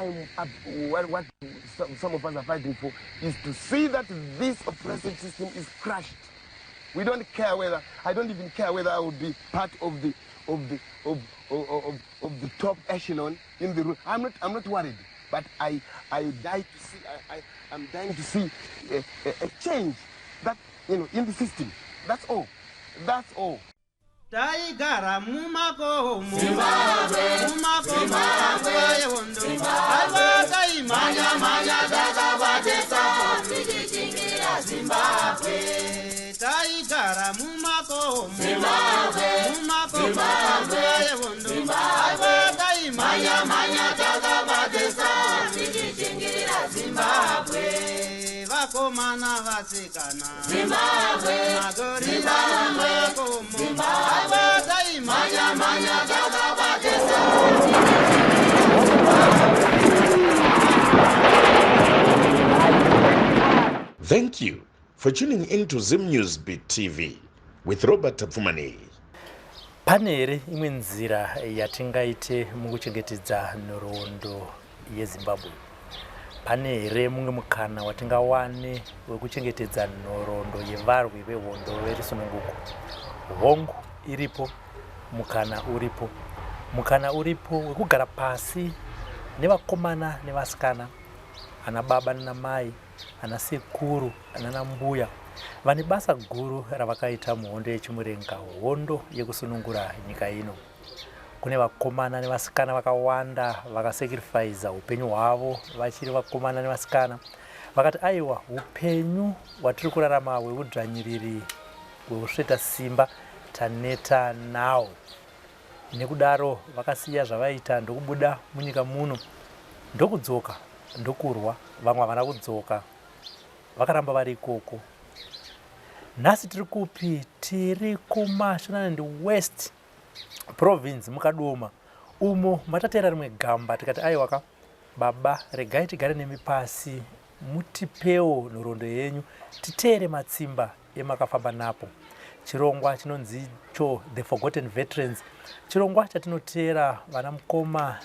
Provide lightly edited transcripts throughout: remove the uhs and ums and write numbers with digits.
I'm up, what some of us are fighting for is to see that this oppressive system is crushed. We don't care whether, I don't even care whether I will be part of the of the of of, of, of the top echelon in the room. I'm not worried, but I die to see I'm dying to see a change that in the system. That's all. That's all. Taigara mumakomo, mumakomo nguva yehondo. Aiwa, taimhanya-mhanya takabatesa tichichingira Zimbabwe. Taigara mumakomo, mumakomo nguva yehondo. Aiwa, taimhanya-mhanya takabatesa tichichingira Zimbabwe. Vakomana, vasikana, Zimbabwe. Magorila mumakomo. Aiwa, taimhanya-mhanya takabatesa. Thank you for tuning in to Zim News Beat TV with Robert Tafumani. Pane here imwe nzira yatingaite mukuchengetedza nhoroondo yeZimbabwe? Pane here mumwe mukana watingawane wekuchengetedza nhoroondo yevarwi vehondo verusununguko? Hongu, iripo. Mukana uripo, mukana uripo wekugara pasi nevakomana nevasikana, ana baba nanamai, ana sekuru nana mbuya vane basa guru ravakaita muhondo yechimurenga, hondo yekusunungura nyika ino. Kune vakomana nevasikana vakawanda vakasacrifica upenyu hwavo vachiri vakomana nevasikana, vakati, "Aiwa, upenyu hwatiri kurarama hweudzvanyiriri, hweusveta simba, taneta nawo." Nekudaro vakasiya zvavaita, ndokubuda munyika muno, ndokudzoka, ndokurwa. Vamwe havana kudzoka, vakaramba vari ikoko. Nhasi tiri kupi? Tiri kuMashonaland West Province, muKadoma umo matatera rimwe gamba. Tikati, "Aiwaka baba, regai tigare nemi pasi, mutipewo nhoroondo yenyu, titeere matsimba emakafamba napo." Chirongwa chinonzi cho The Forgotten Veterans, chirongwa chatinoteera vana mukoma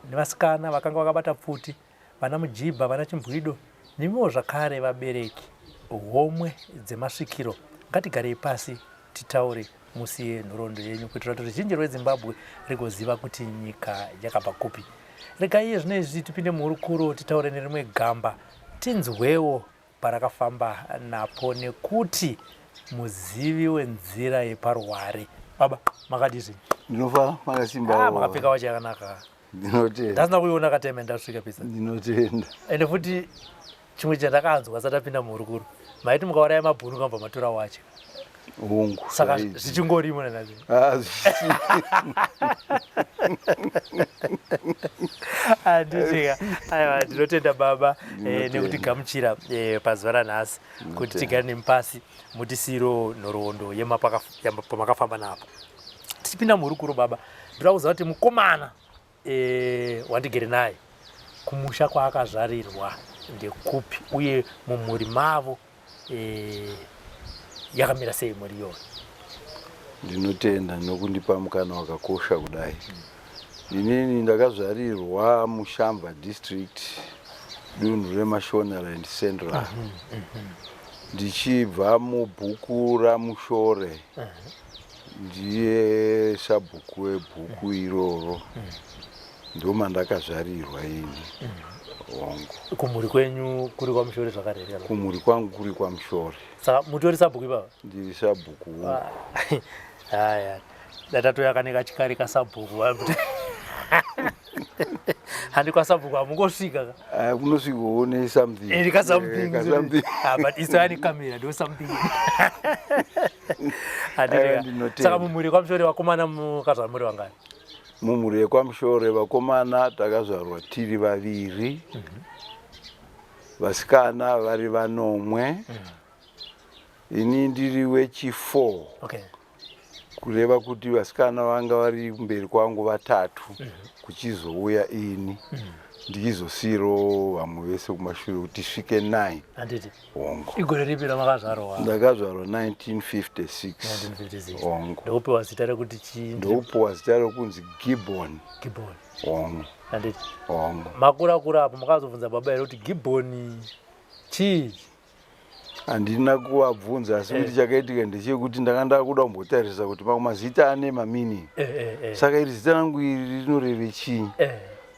nevasikana vakanga vakabata pfuti, vana mujibha, vana chimbwido, nemiwo zvakare vabereki, homwe dzemasvikiro. Ngatigarei pasi titaure, musiye nhoroondo yenyu kuitira kuti ruzhinji rweZimbabwe rigoziva kuti nyika yakabva kupi. Regai iye zvino izvi tipinde muhurukuro, titaure nerimwe gamba, tinzwewo parakafamba napo, nekuti muzivi wenzira yeparuware. Baba, makadii zvenyu? Ndinofa makasimba. Ah, makapfeka wacho yakanaka. Ndinotenda. Ndasina kuiona katime ndasvika pisa. Ndinotenda. Ende futi chimwe chandakanzwa satapinda muhurukuro, maiti mukauraya mabhunu kambva matora wacho. Hongu. Saka zvichingorimo nanhasi? Ah, Handitika. Aiwa, ndinotenda baba nekuti gamuchira pazuva ranhasi kuti tigare nemi pasi, mutisiro nhoroondo pamakafamba napo. Tichipinda muhurukuro baba, ndoda kuziva kuti mukomana wandigere naye, kumusha kwaakazvarirwa ndekupi, uye mumhuri mavo yakamira sei mhuri iyoyo? Ndinotenda nokundipa mukana wakakosha kudai. Inini ndakazvarirwa muShamva District, dunhu reMashonaland Central, ndichibva mubhuku raMushore. Ndiye sabhuku webhuku iroro. Ndomandakazvarirwa ini, hongu. Kumhuri kwenyu kuri kwaMushore zvakare here? Kumhuri kwangu kuri kwaMushore. Saka mutori sabhuku ipapa? Ndiri sabhuku. Haya, datatoyaka nekachikari kasabhuku. Handi kwasabhuku hamungosvika ka? Ah, kunosvikawo nesomething. Eri kasomething. Kasomething. Ah, but isu yani kamera ndo something. Aiwa, ndinotenda. Saka mumhuri kwaMushore vakomana mukazvarwa muri vangani? Mumhuri yekwaMushore vakomana takazvarwa tiri vaviri, vasikana vari vanomwe. Ini ndiri wechi4. Kureva kuti vasikana vanga vari kumberi kwangu vatatu, kuchizouya ini, ndichizosiyirawo vamwe vese kumashure kuti tisvike 9. Handiti? Hongu. Igore ripi ramakazvarwa? Ndakazvarwa 1956. 1956. Hongu. Ndokupiwa zita rekuti chii? Ndokupiwa zita rekunzi Gibbon. Gibbon. Hongu. Handiti? Hongu. Makura kura apo makazobvunza baba here kuti Gibbon chii? Handina kuvabvunza asi kuti chakaitika ndechekuti ndanga ndakuda kumbotarisa kuti mamwe mazita ane mameaning. Saka iri zita rangu iri rinoreve chii?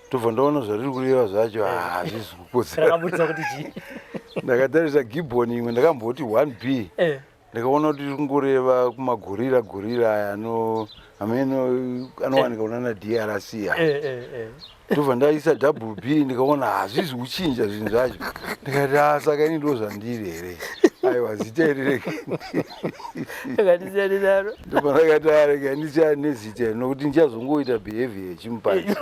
Ndobva ndaona zvariri kureva zvacho, hazvisi kukodzera. Rakabudisa kuti chii? Ndakatarisa Gibbon imwe ndakamboti 1B. Ndikaona kuti riri kungoreva kumagorira gorira aya ano ameno anowanika kunana DRC aya. Ndobva ndaisa double B ndikaona hazvisi kuchinja zvinhu zvacho. Ndikati ah, saka ini ndo zvandiri here? Aiwa, zita iri rege. Ndakandisiyane naro. Ndobva ndakati ah, rega ndisiyane nezita iri nokuti ndichazongoita behavior yechimpanzi.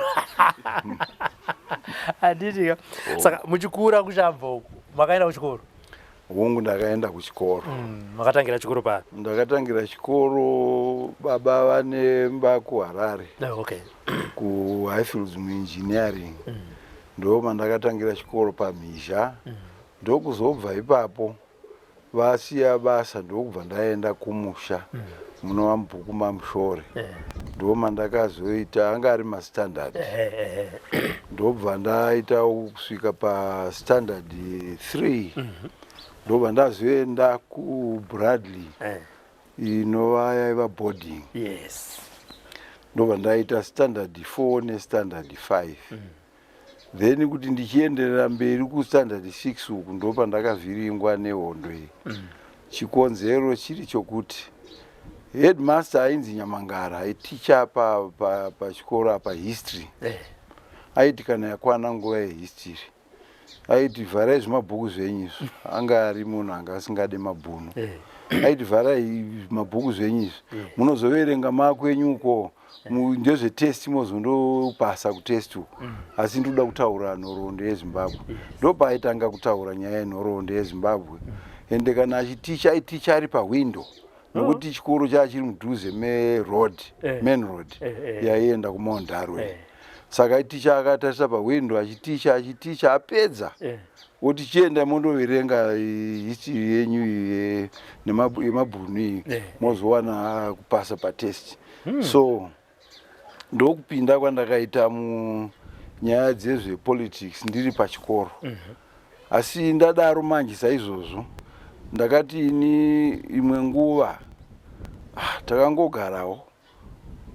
Handiti ka? Saka muchikura kuShamva uku makaenda kuchikoro? Hongu, ndakaenda kuchikoro. Makatangira chikoro papi? Ndakatangira chikoro baba vane mba kuHarare. Okay. KuHighfields muengineering. Ndo mandakatangira chikoro paMhizha. Ndokuzobva ipapo vasiya basa ndokubva ndaenda kumusha munova mubhuku maMushore. Ndo mandakazoita, anga ari mastandard. Ndobva ndaita kusvika pastandard 3. Ndobva ndazoenda kuBradley inova yaiva boarding. Ndobva ndaita standard 4 nestandard 5. Then kuti ndichienderera mberi kustandard 6 uku ndopandakavhiringwa nehondo iyi. Chikonzero chiri chokuti headmaster ainzi Nyamangara aiticha pachikoro apa history. Aiti kana yakwana nguva yehistory aiti vharai zvimabhuku zvenyu izvo. Anga ari munhu anga asingade mabhunu. Aiti vharai mabhuku zvenyu izvi, munozoverenga makwenyu uko, ndezvetest mozondopasa kutest uko. Asi ndinoda kutaura nhoroondo yeZimbabwe. Ndopaaitanga kutaura nyaya yenhoroondo yeZimbabwe. Ende kana achiticha aiticha ari pahwindo nokuti chikoro chachiri mudhuze meroad, main road yaienda kuMount Darwin. Saka aiticha akatarisa pahwindo achiticha achiticha apedza woti chienda mondoverenga history yenyu yemabhunu iyi, mozowana kupasa patest. So ndokupinda kwandakaita munyaya dzezvepolitics ndiri pachikoro. Asi ndadaro manje saizvozvo ndakati ini imwe nguva takangogarawo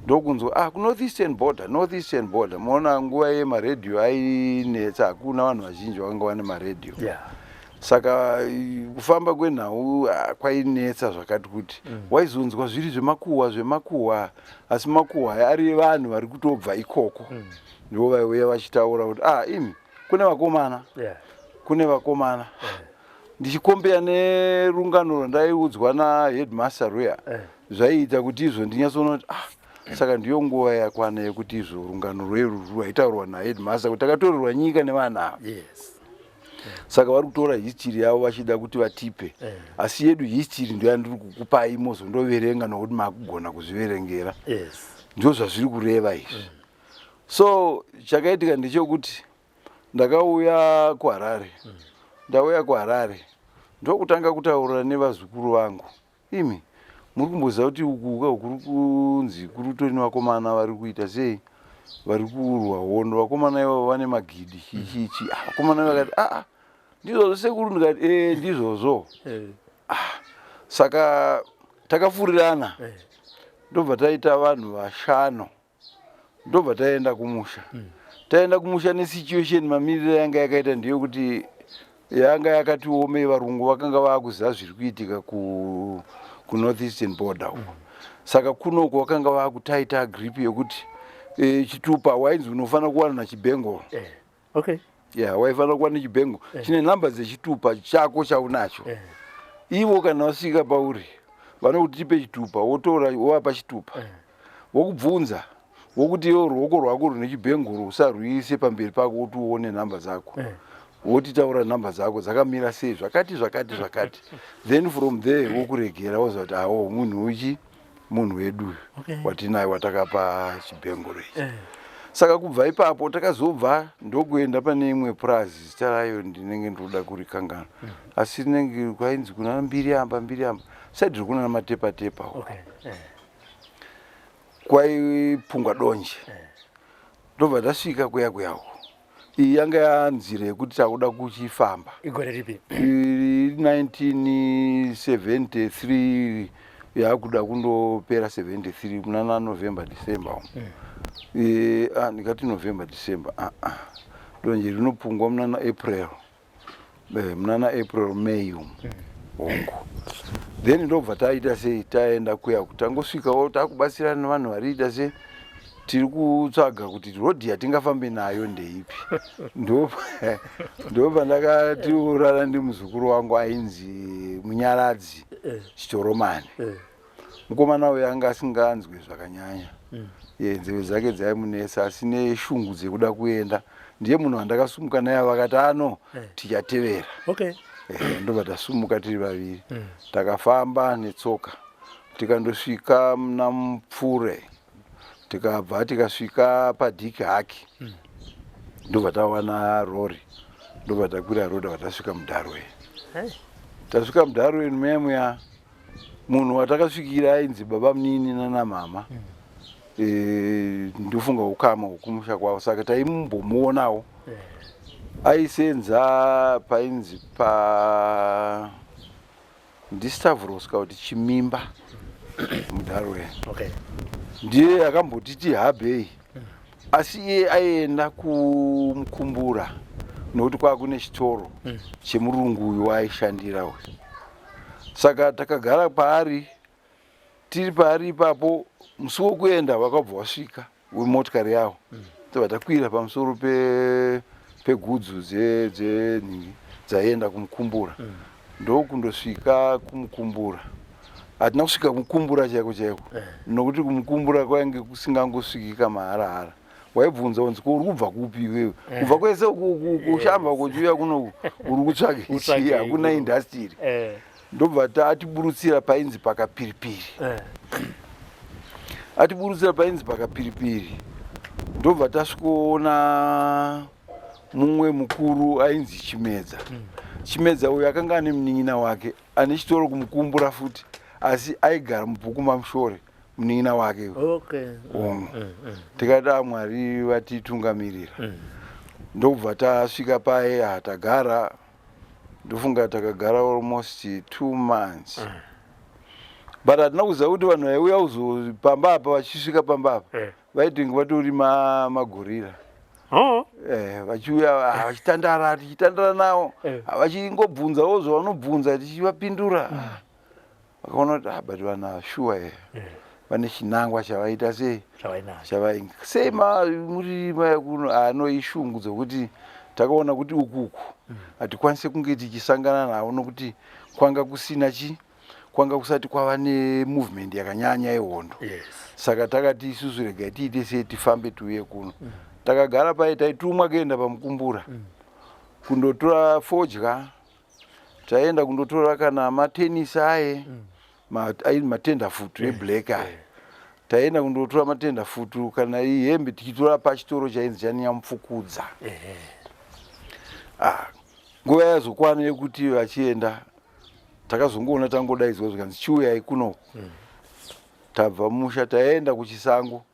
ndokunzwa kunorth eastern border, north eastern border. Moona nguva yemaredhiyo ainetsa, hakuna vanhu vazhinji vakanga vane maredhiyo. Saka kufamba kwenhau kwainetsa zvakati kuti waizonzwa zviri zvemakuhwa zvemakuhwa, asi makuhwa aya ari vanhu vari kutobva ikoko ndivo vaiuya vachitaura kuti imi kune vakomana, kune vakomana. Ndichikombeya nerungano rwandaiudzwa naheadmaster ruya, zvaiita kuti izvo ndinyatsoona kuti saka ndiyo nguva yakwana yekuti izvo rungano rweru rwaitaurwa naheadmaster kuti takatorerwa nyika nevana ava. Saka vari kutora history yavo vachida kuti vatipe, asi yedu history ndo yandiri kukupai mozondoverenga nokuti makugona kuzviverengera. Ndo zvazviri kureva izvi. So chakaitika ndechekuti ndakauya kuHarare. Ndauya kuHarare ndokutanga kutaura nevazukuru vangu, imi muri kumboziva kuti uku kuri kunzi kuri kutori nevakomana vari kuita sei, vari kurwa hondo, vakomana ivavo vane magidi chichi chi. Vakomana vakati ndizvozvo sekuru. Ndikati ndizvozvo. Saka takafurirana ndobva taita vanhu vashanu, ndobva taenda kumusha. Taenda kumusha nesituation mamiriro yanga yakaita ndeyekuti yanga yakati omei, varungu vakanga vakuziva zviri kuitika kunorth eastern border uko. Saka kunoko vakanga vakutaita grip yekuti chitupa wainzi unofanira kuwana nachibhengoro. Ya, waifanira kuva nechibhengo chine nhamba dzechitupa chako chaunacho. Ivo kana vasvika pauri vanokuti tipe chitupa, wotora wovapa chitupa, wokubvunza wokuti iwe ruoko rwako rune chibhenguro usarwuise pamberi pako kuti uone nhamba dzako, wotitaura nhamba dzako dzakamira sei, zvakati zvakati zvakati. Then from there wokuregera woziva kuti awo munhu uchi munhu wedu uyu watinaye watakapa chibhenguro ichi. Saka kubva ipapo takazobva ndokuenda pane imwe purazi, zita rayo ndinenge ndoda kurikangana, asi rinenge kwainzi kuna Mbiriamba, Mbiriamba saidi rikuna Matepatepa uko. Kwaipungwa donje. Ndobva tasvika kuya kuya uko. Iyi yanga yanzira yekuti takuda kuchifamba. Igore ripi? 1973 yakuda kundopera 73 munana November December umu. Mm. E, ah, ndikati November December ah, ah. Donje rinopungwa munana April. Eh, munana April May umu. Mm. Hongu. Then ndobva taita sei taenda kuya tangosvikawo takubatsirana nevanhu variita sei tiri kutsvaga kuti rodhi yatingafambe nayo ndeipi ndopandakati urara ndimuzukuru wangu ainzi munyaradzi eh. chitoromani eh. mukomana uyo anga asinganzwe zvakanyanya mm. nzeve dzake dzaimunetsa asi neshungu dzekuda kuenda ndiye munhu wandakasumuka naye vakati ano eh. tichatevera okay. ndobva tasumuka tiri vaviri mm. takafamba netsoka tikandosvika muna mupfure tikabva tikasvika padiki haki mm. ndobva tawana rori ndobva takwira rori ndobva tasvika mudarwen hey. tasvika mudarwen muya muya munhu watakasvikira ainzi baba munini nana mama mm. e, ndofunga ukama hwekumusha kwavo saka taimbomuonawo yeah. aisenza painzi pa ndiStavros ka kuti Chimimba muDarwen okay. Ndiye akambotiti habei asi iye aienda kumukumbura nokuti kwakune chitoro mm. chemurungu uyu waaishandira uyu saka takagara paari tiri paari ipapo musi wokuenda wakabva wasvika wemotikari yawo mm. tobva takwira pamusoro pegudzu dzenhingi dzaienda kumukumbura mm. ndokundosvika kumukumbura hatina kusvika kumukumbura chaiko chaiko eh. nokuti kumukumbura kwainge kusingangosvikika maharahara waibvunza unzi ko uri kubva kupi iwewe eh. kubva kwese kushamba kuchiuya kunoku uri kutsvage chii hakuna indastiri eh. Ndobva atiburutsira painzi pakapiripiri eh. Atiburutsira painzi pakapiripiri ndobva tasvikoona mumwe mukuru ainzi Chimedza mm. Chimedza uyu akanga ane munin'ina wake ane chitoro kumukumbura futi asi aigara mubhuku mamushore munin'ina wake okay. mm, mm, mm. Tikati a Mwari vatitungamirira mm. Ndobva tasvika paye tagara ndofunga takagara almost 2 months mm. But hatina kuziva kuti vanhu vaiuya kuzopamba apa vachisvika pamba apa eh. vaitinge vatori magorira oh. Eh, vachiuya ah, vachitandara tichitandara navo eh. Ah, vachingobvunzawo zvavanobvunza tichivapindura mm. Vakaona kuti ah, but vanhu ava shuwa e vane chinangwa chavaita sei chavainga sei muri maya kuno ano ishungu dzokuti takaona kuti ukuku mm. hatikwanise kunge tichisangana navo nokuti kwanga kusina chi kwanga kusati kwava nemovement yakanyanya yehondo yes. Saka takati isusu regai tiite sei tifambe tiuye kuno mm. Takagara pai taitumwa kuenda pamukumbura mm. kundotora fodya taenda kundotora kana matenisi aye mm. Matenda futu eblack aya taenda kundotora matenda futu kana ihembe tichitora pachitoro chainzi chaninyamupfukudza ah, nguva yazokwana yekuti vachienda takazongoona tangodaidzwa zvikanzi chiuyai kunoku mm. Tabva musha taenda kuchisango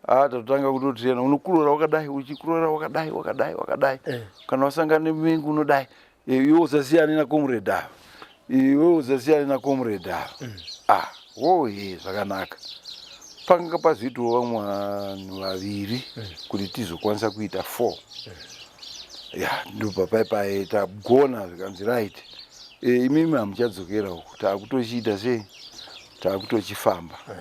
ah, tatotanga kutotirena unokurora wakadai uchikurora wakadai wakadai wakadai eh. Kana wasangana nemuvengi unodai eh, iwe usasiyane nacomrade ava iwe usasiyane nacomrade ava mm. Ah woye zvakanaka panga pazoitawo vamwe vanhu vaviri mm. kuti tizokwanisa kuita four mm. Ya ndobva pai pai tagona zvikanzi right e, imimi hamuchadzokera uku taakutochiita sei taakutochifamba mm.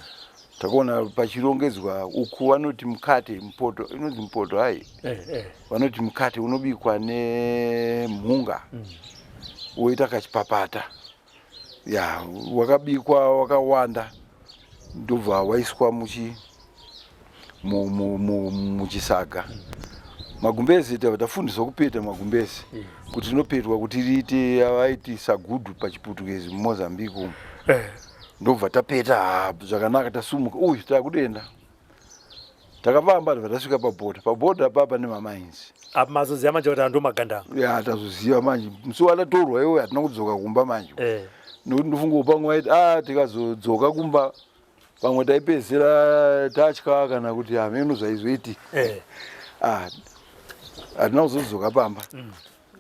Takaona pachirongedzwa uku vanoti mukate mupoto inonzi mupoto hai eh, eh. Vanoti mukate unobikwa nemhunga mm. woita kachipapata ya wakabikwa wakawanda ndobva waiswa muchi muchisaga mm. Magumbezi tafundiswa kupeta magumbezi mm. kuti rinopetwa kuti riite avaiti sagudu pachiputukezi mumozambique umu eh. Ndobva tapeta zvakanaka tasumuka uyu takudenda takafamba ndobva tasvika pabhodha pabhodha papa nemamainzi Apa mazoziva manje kuti ando magandanga Ya tazoziva manje musi watatorwa iwe hatina kudzoka kumba manje eh. Nokuti ndofunga pamwe vaiti a ah, tikazodzoka kumba pamwe taipedzisira tatya kana kuti hameno zvaizoitika eh. Ah, hatina kuzodzoka pamba.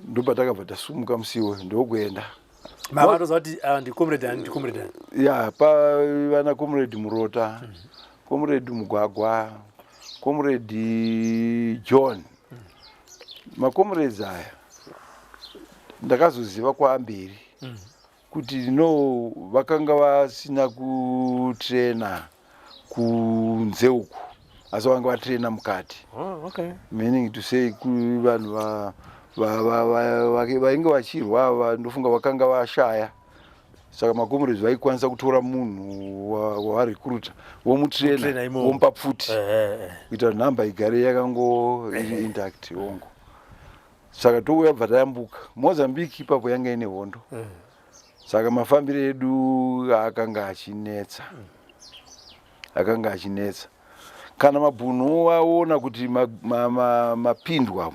Ndopatakabva tasumuka musiwo ndokuenda. Mama atoziva kuti ah, ndicomrade ani, ndicomrade ani? Ya, pavana Comrade Murota, Comrade Mugwagwa, Comrade John. Macomrades aya ndakazoziva kwaamberi kuti no, vakanga vasina kutrena kunze uku, asi vanga vatrena mukati. Meaning to say, vanhu vainge vachirwa ava, ndofunga vakanga vashaya, saka macomrades vaikwanisa kutora munhu wavarecruita, vomutrena, Vomutraina imomo. vomupa pfuti kuita kuti nhamba igare yakango iri intact. Hongo, saka touya bva tayambuka Mozambique. Ipapo yanga ine hondo, saka mafambiro edu akanga achinetsa, akanga achinetsa. Kana mabhunu aona kuti mapindwa,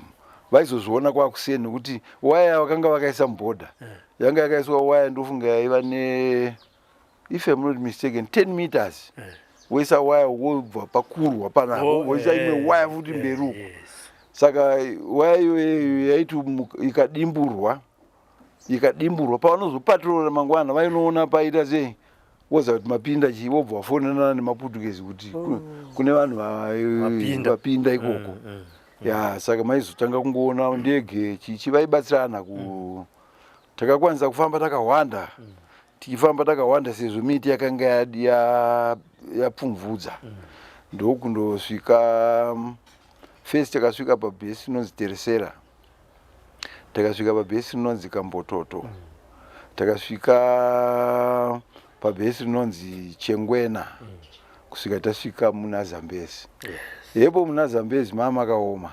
vaizozviona kwakuseni, nekuti waya vakanga vakaisa mubhodha yanga yakaiswa waya, ndofunga yaiva ne, if I'm not mistaken, 10 meters. Woisa waya, wobva pakurwa panapa, woisa imwe waya futi mberi uko. Saka waya iyoyo yaiti ikadimburwa, pavanozopatrora mangwana vainoona paita sei, woziva kuti mapinda chii, wobva wafonana nemaputukezi kuti kune vanhu Vapinda. vapinda ikoko. Ya, saka maizotanga kungoona ndege chichi, vaibatsirana ku takakwanisa kufamba takahwanda, tichifamba takahwanda sezvo miti yakanga yapfumvudza. Ndokundosvika first takasvika pabhesi inonzi Teresera, takasvika pabhesi rinonzi Kambototo, takasvika pabhesi rinonzi Chengwena, kusvika tasvika muna Zambezi. Hepo muna Zambezi maa makaoma.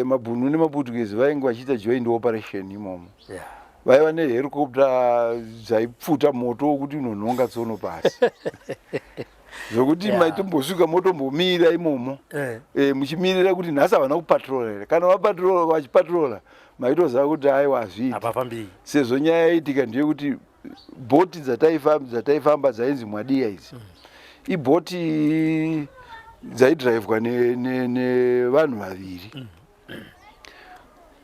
Mabhunu nemaputukezi vainge vachiita joint operation imomo. Vaiva nehelicopter dzaipfuta moto wokuti unonhonga tsono pasi, zvokuti maitombosvika motombomira imomo, muchimirira kuti nhasi havana kupatrola here. Kana vapatrola, vachipatrola, maitoziva kuti aiwa, hazviiti. Hapafambii. Sezvo nyaya yaitika ndeyekuti bhoti dzataifamba dzainzi Mwadiya idzi, ibhoti dzaidhiraivhwa nevanhu vaviri,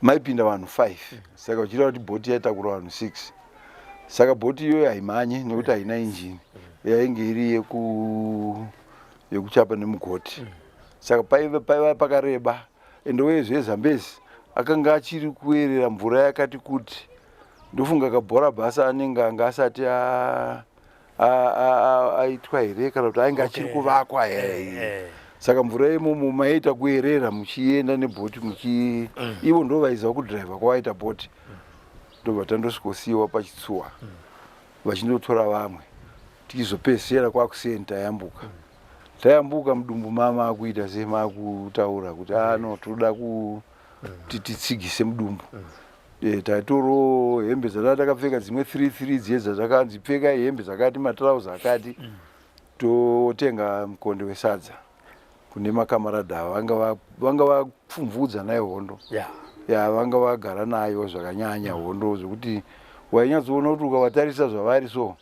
maipinda vanhu 5, saka uchireva kuti bhoti yaitakura vanhu 6. Saka bhoti iyoyo haimhanye nekuti haina injini, yainge iri yekuchapa nemugoti. Saka paiva pakareba, ende uyezve Zambezi akanga achiri kuyerera mvura yakati kuti, ndofunga kabhora bhasa anenge anga asati aitwa here, kana kuti ainge achiri kuvakwa here. Saka mvura imomo maiita kuyerera muchienda nebhoti muchi ivo ndo vaiziva kudhiraivha kwavaita bhoti. Ndobva tandosvikosiyiwa pachitsuwa, vachindotora vamwe, tichizopedzisira kwakuseni tayambuka. Tayambuka, mudumbu mama akuita semakutaura kuti ano toda kuti titsigise mudumbu. Taitoro hembe dzatanga takapfeka, dzimwe 3 3 dziye dzatakanzi pfekai hembe dzakati, matrauza akati, totenga mukonde wesadza kune makamaradha ava vanga vapfumvudza nayo hondo. Ya, vanga vagara nayo zvakanyanya hondo, zvokuti wainyatsoona kuti ukavatarisa zvavari so,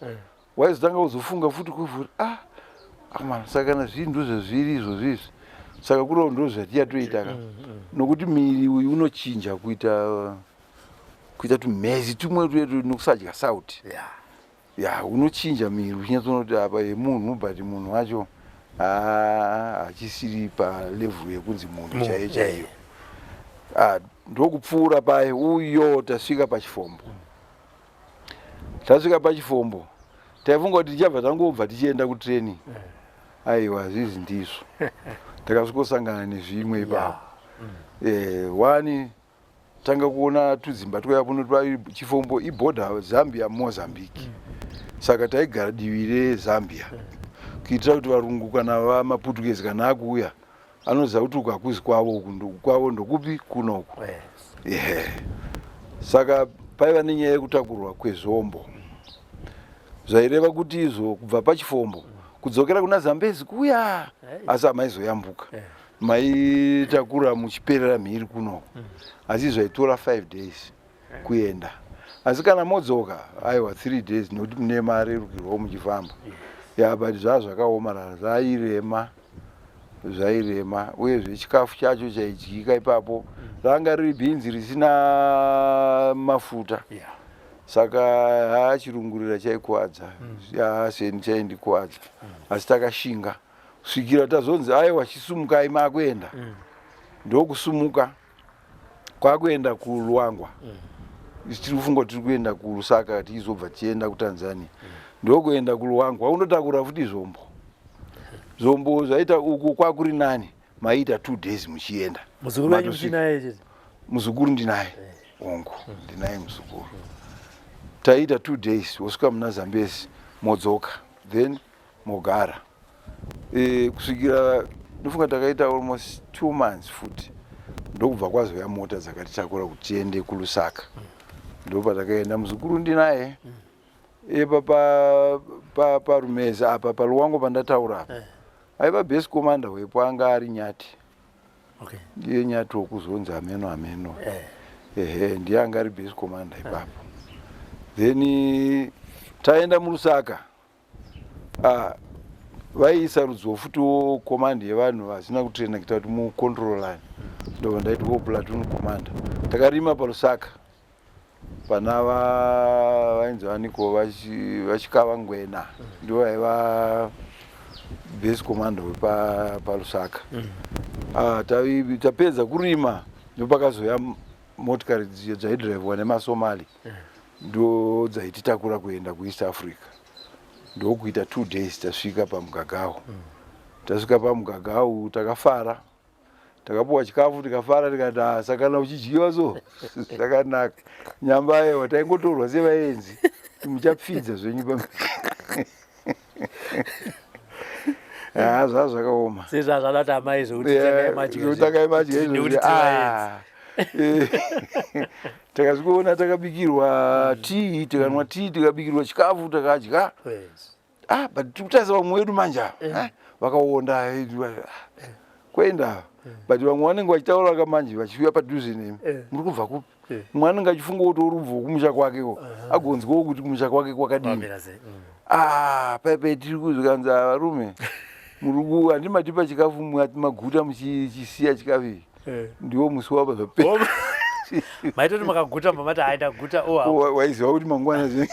waizotanga kuzofunga futi kufuti, ah amana, saka kana zvii ndozvazviri izvozvo izvi, saka kuriwo ndo zvatichatoita ka, nokuti miri uyu unochinja kuita tumhezi tumwe twetu nokusadya sauti. Ya, unochinja miri uchinyatsoona kuti apa yemunhu, but munhu wacho hachisiri palevel yekunzi munhu chaiyo chaiyo. Ah, ndokupfuura paye uyo, tasvika pachifombo. Tasvika pachifombo, taifunga kuti tichabva tangobva tichienda kutraining. Aiwa, hazvizi ndizvo, takasvikosangana nezvimwe ipapo. One tanga kuona tudzimba twaiva kuno chifombo ibhodha Zambia, Mozambique. Saka taigara divi reZambia kuitira kuti varungu kana vamaputukezi kana akuuya anoziva kuti uku hakuzi kwavo, uku kwavo ndokupi, kunoku. Ehe, saka paiva nenyaya yekutakurwa kwezvombo, zvaireva kuti izvo kubva pachifombo kudzokera kuna Zambezi kuya, asi hamaizoyambuka, maitakura muchiperera mhiri kunoku, asi zvaitora 5 days kuenda, asi kana modzoka, aiwa, 3 days, nekuti mune marerukirwawo muchifamba. Ya, but zvaa zvakaomarara, zvairema. Zvairema uyezve chikafu chacho chaidyika ipapo ranga riri bhinzi risina mafuta. Saka haa chirungurira chaikuwadza. Haa seni chaindikuwadza. Asi takashinga kusvikira tazonzi aiwa chisumukai makuenda. Ndokusumuka kwakuenda kuLuangwa. Tiri kufunga kuti tiri kuenda kuLusaka tichizobva tichienda kuTanzania. Ndokuenda kuLuangwa undotakura futi zvombo. Zvombo zvaita uku kwakuri nani maiita 2 days muchienda. Muzukuru wenyu muchinaye chete? Muzukuru ndinaye. Hongu, ndinaye muzukuru. Taiita 2 days wosvika muna Zambezi modzoka then mogara. Kusvikira ndofunga takaita almost 2 months futi ndokubva kwazouya mota dzakatitakura kuti tiende kuLusaka. Ndopatakaenda muzukuru ndinaye. Epa parumeza apa paLuwango pandataura apa. Aiva base commander wepo anga ari Nyati. Ndiye Nyati wokuzonzi hameno hameno. Ehe, ndiye anga ari base commander ipapo. Then taenda muLusaka. Vaiisa rudziwo futiwo command yevanhu vasina kutraina kuita kuti mucontrol line. Ndobva ndaitwawo platoon commander. Takarima paLusaka. Pana vainzi vaniko vachikava Ngwena ndivo vaiva base commander wepaLusaka. Tapedza kurima ndopakazoya motikari dzaidhiraivwa nemaSomali ndo dzaititakura kuenda kuEast Africa. Ndokuita 2 days tasvika paMugagau. Tasvika paMugagau takafara. Takapuwa chikafu tikafara tikati ah, saka kana uchidyiwa so zvakanaka. Nyamba aiwa taingotorwa sevaenzi muchapfidza zvenyu pa Ah, zvaa zvakaoma. Sezvazvada kuti amai zvekuti tangai madya. Zvekuti tangai madya izvozvi. Nekuti tiri vaenzi. Takasvikoona takabikirwa tii, tikanwa tii, tikabikirwa chikafu takadya. But tiri kutarisa vamwe vedu manje ava. Vakaonda, kuenda. But vamwe vanenge vachitaura ka manje vachiuya padhuze nemi. Muri kubva kupi? Mumwe anenge achifunga kuti uri kubva kumusha kwakeko. Agonzwawo kuti kumusha kwake kwakadini. Kwamira sei? Pepe tiri kuzvikanzi varume. Muri handimatipa chikafu maguta muchisiya chikafu ichi. Ndiwo musi wapa zvapera. Maitoti makaguta mamati hai ndaguta, oh, oh, waiziva kuti mangwana zvinenge.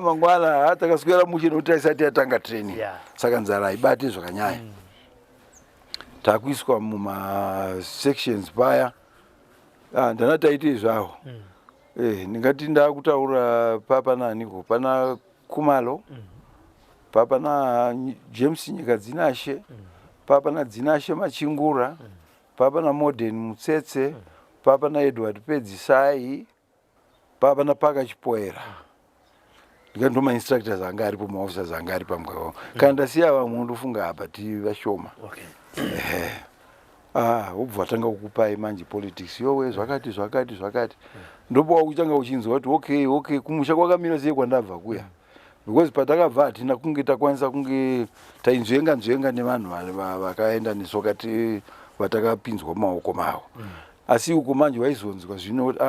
Mangwana takaswera mushe nekuti taisati yatanga training. Saka nzara haibati zvakanyanya. Takuiswa muma sections paya. Ndana taite zvawo. Ndingati ndakutaura papa naniko pana Kumalo. Papa na James Nyikadzinashe. Papa na Dzinashe Machingura. Papa na Modern Mutsetse. Papa na Edward Pedzisai. Papa na Paka Chipoera. Ndikati ndo ma-instructors anga aripo, ma-officers anga ari pamugwagwa. Kana ndasiya vamwe ndofunga apa ti vashoma. Wobva watanga kukupai manje politics. Yowe zvakati zvakati zvakati. Ndopo wakuchanga uchinzwa kuti okay, okay, kumusha kwakamira sei kwandabva kuya. Because patakabva hatina kunge takwanisa kunge tainzvenga nzvenga nevanhu vakaenda nesu vakati vatakapinzwa mumaoko mavo. Asi uko manje waizonzwa zvino kuti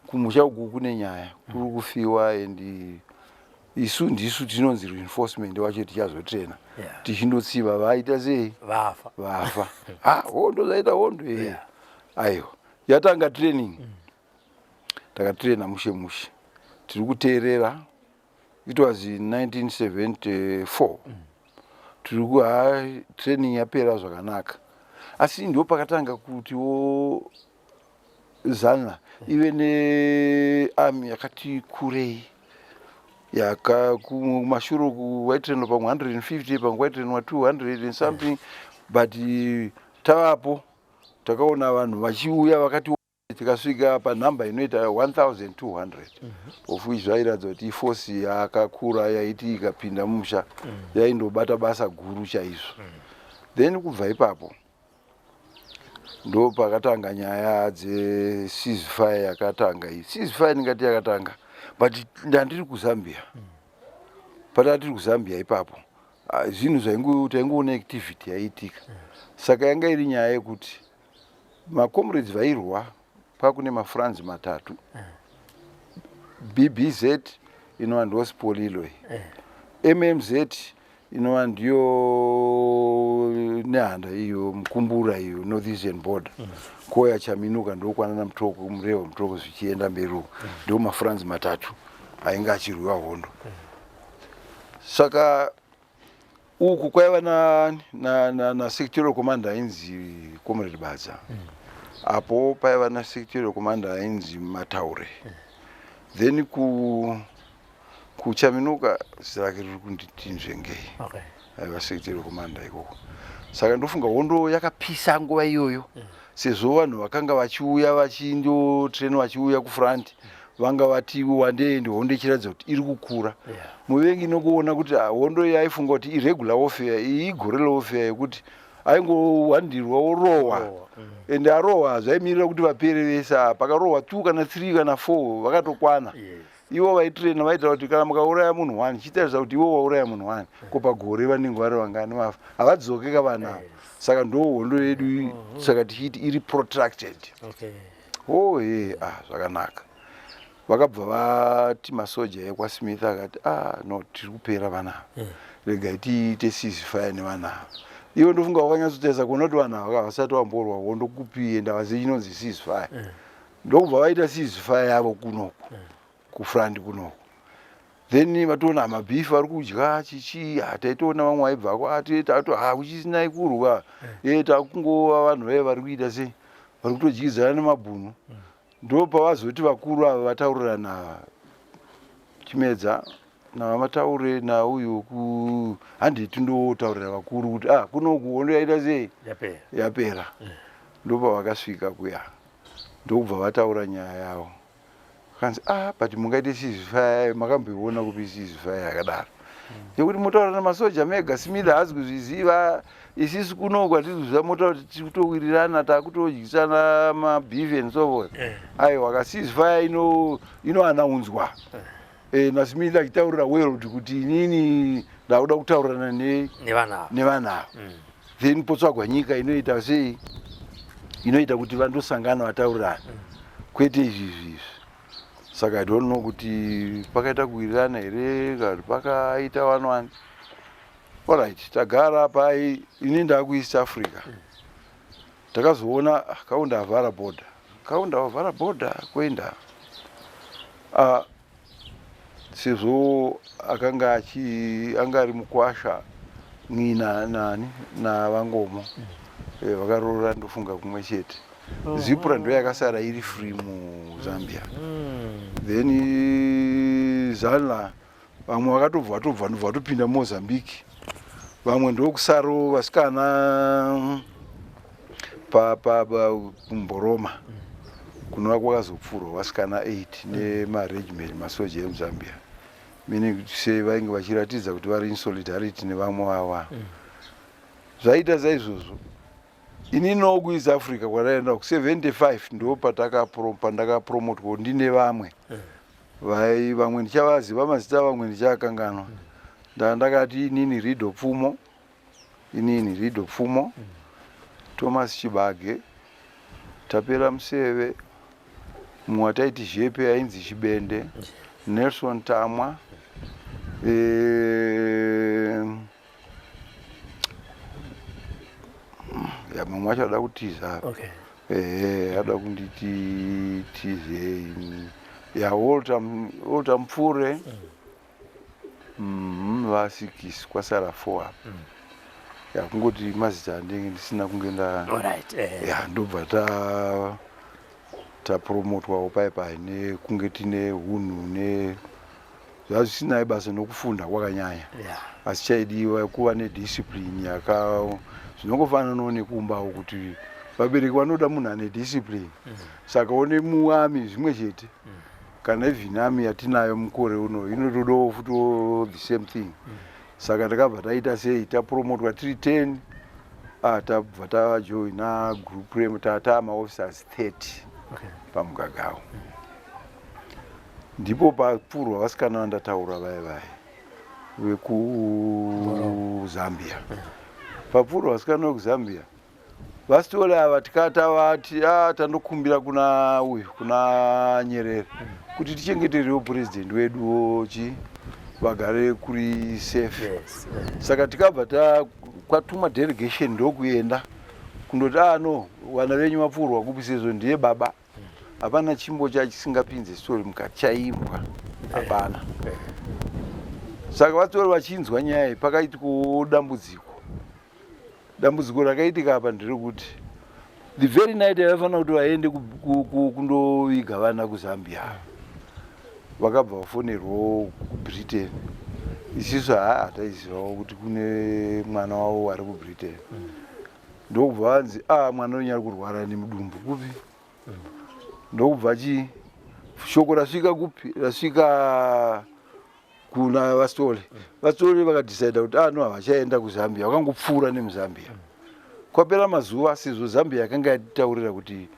kumusha uku kune nyaya, kuri kufiwa and isu ndisu tinonzi reinforcement wacho tichazotraina. Tichindotsiva vaita sei? Vafa. Vafa. Hondo zvaita hondo. Aiwa. Yatanga training. Takatraina mushe mushe. Tiri kuteerera. It was in 1974. Tiri ku, training yapera zvakanaka. Asi ndo pakatanga kutiwo Zanla ive nearmy yakati kurei. Yaka kumashure uku waitrainwa pamwe 150, pamwe waitrainwa 200 and something. But tavapo takaona vanhu vachiuya vakati tikasvika panhamba inoita 1200. Of which zvairatidza kuti iforce yakakura yaiti ikapinda mumusha yaindobata basa guru chaizvo. Then kubva ipapo ndo pakatanga nyaya dze ceasefire yakatanga iyi. Ceasefire ndingati yakatanga but ndandiri kuZambia. Patatiri kuZambia ipapo zvinhu taingoona activity yaiitika. Saka yanga iri nyaya yekuti macomrades vairwa kwakune mafrance matatu. BBZ inova ndo Sipolilo iyi. MMZ Inova ndiyo Nehanda iyo, Mukumbura iyo, northeastern border. Koya Chaminuka ndokwanana Mutoko, Murewa, Mutoko, zvichienda mberi uko. Ndo mafronts matatu ainge achirwiwa hondo. Saka uku kwaiva na sectorial commander ainzi Comrade Badza. Apo paiva nasectorial commander ainzi Mataure. Then kuChaminuka zita rake riri kunditi nzvengei. Aiva sectorial commander ikoko. Saka ndofunga hondo yakapisa nguva iyoyo, sezvo vanhu vakanga vachiuya vachindotrain, vachiuya kufront, vanga vati wandei. Hondo ichiratidza kuti iri kukura. Muvengi nokuona kuti, ah, hondo iyi aifunga kuti irregular warfare iyi, iguerrilla warfare yekuti aingowandirwa orohwa. Rohwa, Ende arohwa zvaimirira kuti vapere vese. Ah, pakarohwa 2 kana 3 kana 4 vakatokwana. Ivo vaitraina vaitaura kuti kana mukauraya munhu 1, chitarisa kuti ivo wauraya munhu 1 ko pagore vanenge vari vangani vafa? Havadzoke kavana ava. Saka ndo hondo yedu, saka tichiti iri protracted. Oh ye, ah, zvakanaka. Vakabva vati masoja ekwaSmith akati, ah no, tiri kupera vana ava, regai tiite ceasefire nevana ava. Ivo ndofunga wakanyatsotarisa kuona kuti vanhu ava havasati vamborwa hondo kupi, ende havazivi chinonzi ceasefire. Ndokubva vaita ceasefire yavo kunoku kufront kunoku. Then vatoona mabhifi vari kudya chichi. Taitoona vamwe vaibvako tato ha kuchisinai kurwa e takungova vanhu vaiva vari kuita sei, vari kutodyidzana nemabhunu. Ndo pavazoti vakuru ava vataurirana, Chimedza navaMataure nauyu ku handei tindotaurira vakuru kuti ah, kunoku hondo yaita sei? Yapera. Yapera. Ndopavakasvika kuya, ndokubva vataura nyaya yavo. Kanzi, ah, but mungaite ceasefire, makamboiona kupi ceasefire yakadaro yekuti motaura nemasoja mega? Smith haazi kuzviziva, isisu kunoku hatisi kuziva, motaura kuti tiri kutowirirana, takutodyisana mabeef and so forth. Aiwa, ka ceasefire inoanaunzwa naSmith achitaurira world kuti inini ndakuda kutaurirana nevanhu ava. Nevanhu ava. Then potsvagwa nyika inoita sei, inoita kuti vandosangana vataurirana, kwete izvi izvi izvi. Saka I don't know kuti pakaita kuwirirana here kana kuti pakaita one one. Alright, tagara pai, ini ndakuEast Africa. Takazoona, ah, Kaunda avhara border, Kaunda wavhara border kuenda, ah, sezvo akanga achi anga ari mukwasha n'ina nani naVaNkomo. Vakaroora ndofunga kumwe chete. Zipra ndo yakasara iri free muZambia. Then Zanla vamwe vakatobva vatobva ndobva vatopinda Mozambique, vamwe ndokusaro vasikana pa kuMboroma kunova kwakazopfurwa vasikana 8 nemaregiment masoja emuZambia, meaning kuti sei vainge vachiratidza kuti vari in solidarity nevamwe vava. Zvaita saizvozvo, ininiwo kuEast Africa kwataenda ku75 ndo pandakapromotwa ndine vamwe vai vamwe ndichavaziva mazita, vamwe ndichakanganwa. Ndakati inini Rido Pfumo, inini Rido Pfumo, Thomas Chibage, Tapera Museve, mumwe wataiti Zhepe ainzi Chibende, Nelson Tamwa, ya mumwe wacho ada kutiza. Ehe, ada kunditi tizei ya Walter, Walter Mupfure. Vasikisi kwasara four apa. Ya, kungoti mazita andinge ndisina kunge nda Alright. Ya, ndobva ta tapromotwawo pai pai nekunge tine hunhu ne zvazvisinai basa nokufunda kwakanyanya. Asi chaidiwa kuva nediscipline yaka zvinongofananawo nekumbawo kuti vabereki vanoda munhu ane discipline. Saka one muarmy zvimwe chete. Kana even army yatinayo mukore uno inotodawo futi the same thing. Saka takabva taita sei, tapromotwa tiri 10. Ah, tabva tajoina group rem tata maofficers 30. PaMugagao ndipo papfurwa vasikana vandataura vaya vaya vekuZambia. Papfurwa vasikana vekuZambia, vaSitole ava, tikatavati, ah, tandokumbira kuna uyu, kuna Nyerere, kuti tichengeterewo purezidendi wedu chi Vagare kuri safe. Yes. Saka tikabva ta kwatuma delegation ndokuenda kundoti ah no, vana venyu vapfuurwa kupi, sezvo ndiye baba. Hapana chimbo chachisingapinze story mukati chaimbwa, hapana. Saka vatori vachinzwa nyaya iyi, pakaitikawo dambudziko. Dambudziko rakaitika apa nderekuti the very night yavafanira kuti vaende kundoviga vana kuZambia, vakabva vafonerwawo kuBritain. Isisu haa hataizivawo kuti kune mwana wavo ari kuBritain. Ndokubva vanzi, a ah, mwana wenyu ari kurwara nemudumbu kupi. Ndokubva chi shoko rasvika kupi? Rasvika kuna vaSitole. VaSitole vakadhisaida kuti, ah no, havachaenda kuZambia. Vakangopfuura nemuZambia. Kwapera mazuva, sezvo Zambia yakanga yatitaurira kuti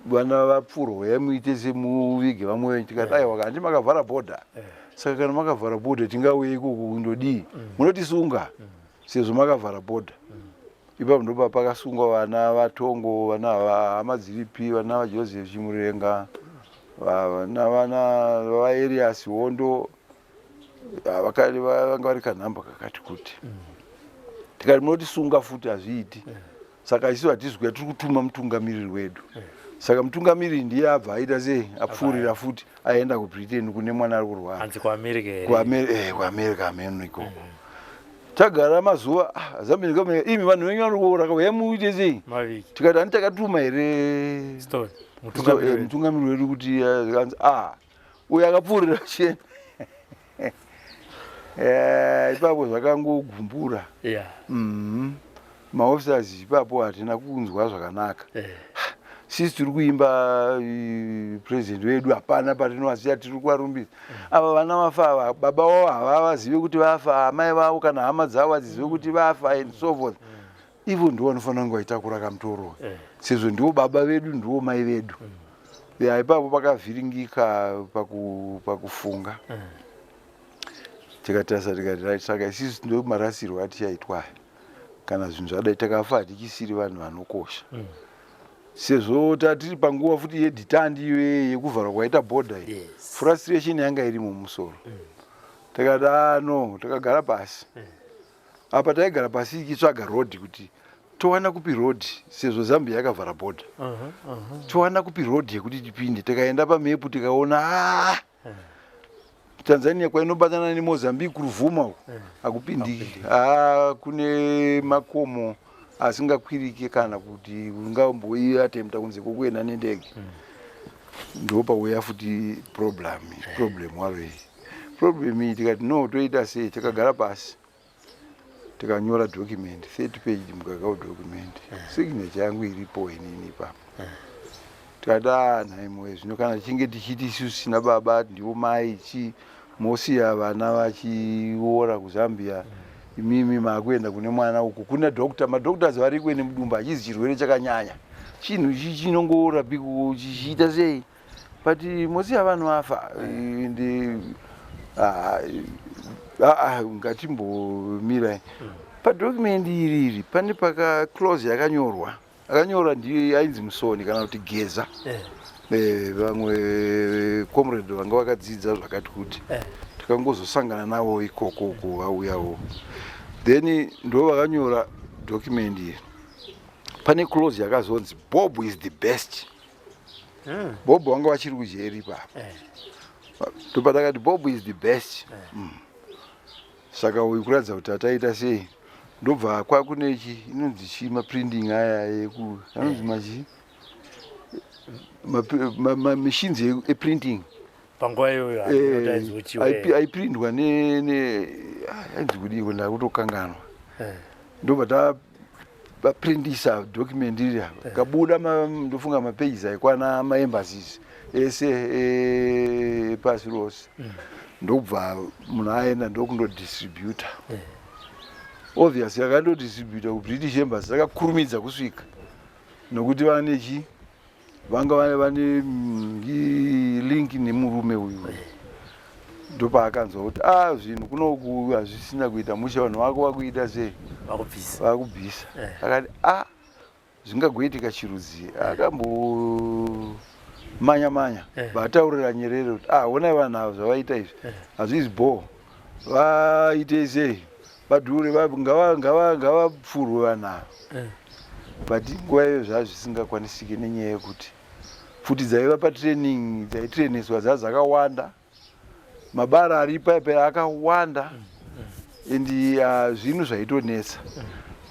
vana vapfurwa, yamuite semuvige vamwe venyu, tikati, aiwa, handi makavhara bhodha? Saka kana makavhara bhodha, tingauye ikoko kundodii? Munotisunga sezvo makavhara bhodha. Ipapo ndopa pakasungwa vana vaTongo, vana hama dziripi, vana vaJoseph Chimurenga, vana vaErias Hondo, vanga vari kanhamba kakati kuti. Tikati munotisunga futi, hazviiti. Saka isu hatisi kuya, tiri kutuma mutungamiriri wedu. Saka mutungamiriri ndiye abva aita sei? Apfuurira futi, aenda kuBritain kune mwana ari kurwara. Hanzi kuAmerica here? Kuamerica ameno ikoko. Tagara mazuva, ah, Zambia government, imi vanhu venyu vari kuora, kauya muite sei? Maviki. Tikati handi takatuma here Stone. Mutungamiriri wedu. Mutungamiriri wedu kuti zvikanzi, ah, uyu akapfuurira chena. Ipapo zvakangogumbura. Maofficers ipapo hatina kunzwa zvakanaka. Sisi tiri kuimba president wedu, hapana patinovasiya, tiri kuvarumbidza. Ava vana vafa ava, baba vavo havavazive kuti vafa, amai vavo kana hama dzavo hadzizive kuti vafa and so forth. Ivo ndivo vanofanira kunge vaitakura kamutoro, sezvo ndivo baba vedu, ndivo mai vedu. Ya, ipapo pakavhiringika pakufunga. Tikatarisa tikati, right, saka isusu ndo marasirwo atichaitwa aya kana zvinhu zvadai. Takafa hatichisiri vanhu vanokosha, sezvo tatiri panguva futi yedhitandi iyoye yekuvharwa kwaita bhodha iyi. Frustration yanga iri mumusoro. Takati, ah no, takagara pasi. Apa taigara pasi ichitsvaga road kuti towana kupi road, sezvo Zambia yakavhara bhodha. Towana kupi road yekuti tipinde? Tikaenda pamepu tikaona, ah, Tanzania kwainobatana neMozambique kuRuvuma uku hakupindiki. Ah, kune makomo asingakwirike kana kuti ungamboiatempta kunze kwokuenda nendege. Ndo pauya futi problem waro iyi, problem iyi. Tikati no, toita sei? Takagara pasi tikanyora document, 30 page mugagao document, signature yangu iripo inini ipapo. Tikati, a nhai moyo, zvino kana tichinge tichiti isusu sina baba, ndivo mai chi, mosiya vana vachiora kuZambia, imimi maakuenda kune mwana uku, kuna doctor, madoctors variko ene mudumbu hachizi chirwere chakanyanya, chinhu ichi chinongorapika chichiita sei, but mosiya vanhu vafa. Ende ngatimbomirai padocument iri. Iri pane paka clause yakanyorwa, akanyora ndiye ainzi Musoni kana kuti Geza. Vamwe comrade vanga vakadzidza zvakati kuti takangozosangana navo ikoko uko vauyawo, then ndo vakanyora document iri. Pane clause yakazonzi Bob is the best. Bob vanga vachiri kujeri ipapo. Ndopatakati Bob is the best. Saka uyu kuratidza kuti ataita sei, ndobva kwakune chi inonzi chi maprinting aya eku anonzi machi mamachines eprinting. Panguva iyoyo Aiprintwa ne ainzi kudiko, ndakutokanganwa. Ndobva taprintisa document iri, kabuda ndofunga mapages aikwana maembassies ese epasi rose. Ndobva munhu aenda ndokundodistributa. Obviously akandodistributa kuBritish Embassy, akakurumidza kusvika nokuti vane chi vanga vane link nemurume uyu. Ndopaakanzwa kuti, a zvinhu kunoku hazvisina kuita mushe, vanhu vako vakuita sei? Vakubvisa. Vakubvisa. Akati, a zvingagoitika chirudzi? Akambomanya manya, vataurira Nyerere kuti, ah, onai vanhu ava zvavaita izvi, hazvizi bho. Vaite sei vadhure, ngavapfurwe vanhu ava. But nguva iyo zvaa zvisingakwanisike nenyaya yekuti pfuti dzaiva patraining dzaitrainiswa dzaa dzakawanda, mabara ari ipaipa akawanda, and zvinhu zvaitonetsa.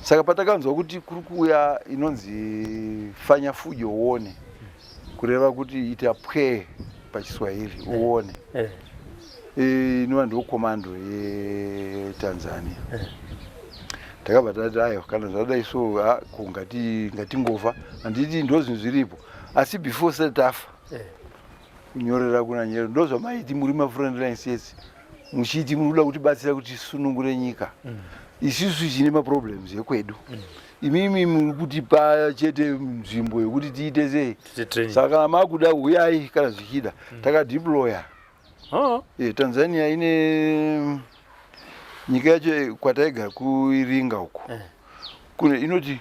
Saka patakanzwa kuti kuri kuuya inonzi fanya fujo uone, kureva kuti ita pwee pachiSwahili uone, inova ndo commando yeTanzania, takabva tati aiwa, kana zvadai so, ko ngatingofa, handiti ndo zvinhu zviripo. Asi before sati tafa, kunyorera kuna Nyerere, ndo zvamaiti muri mafrontline states, muchiti muri kuda kutibatsira kuti tisunungure nyika. Isusu chine maproblems ekwedu, imimi muri kutipa chete nzvimbo yekuti tiite sei? Tiite training. Saka kana makuda, uyai kana zvichida. Takadeploya. Tanzania ine nyika yacho kwataigara kuIringa uku, kune inoti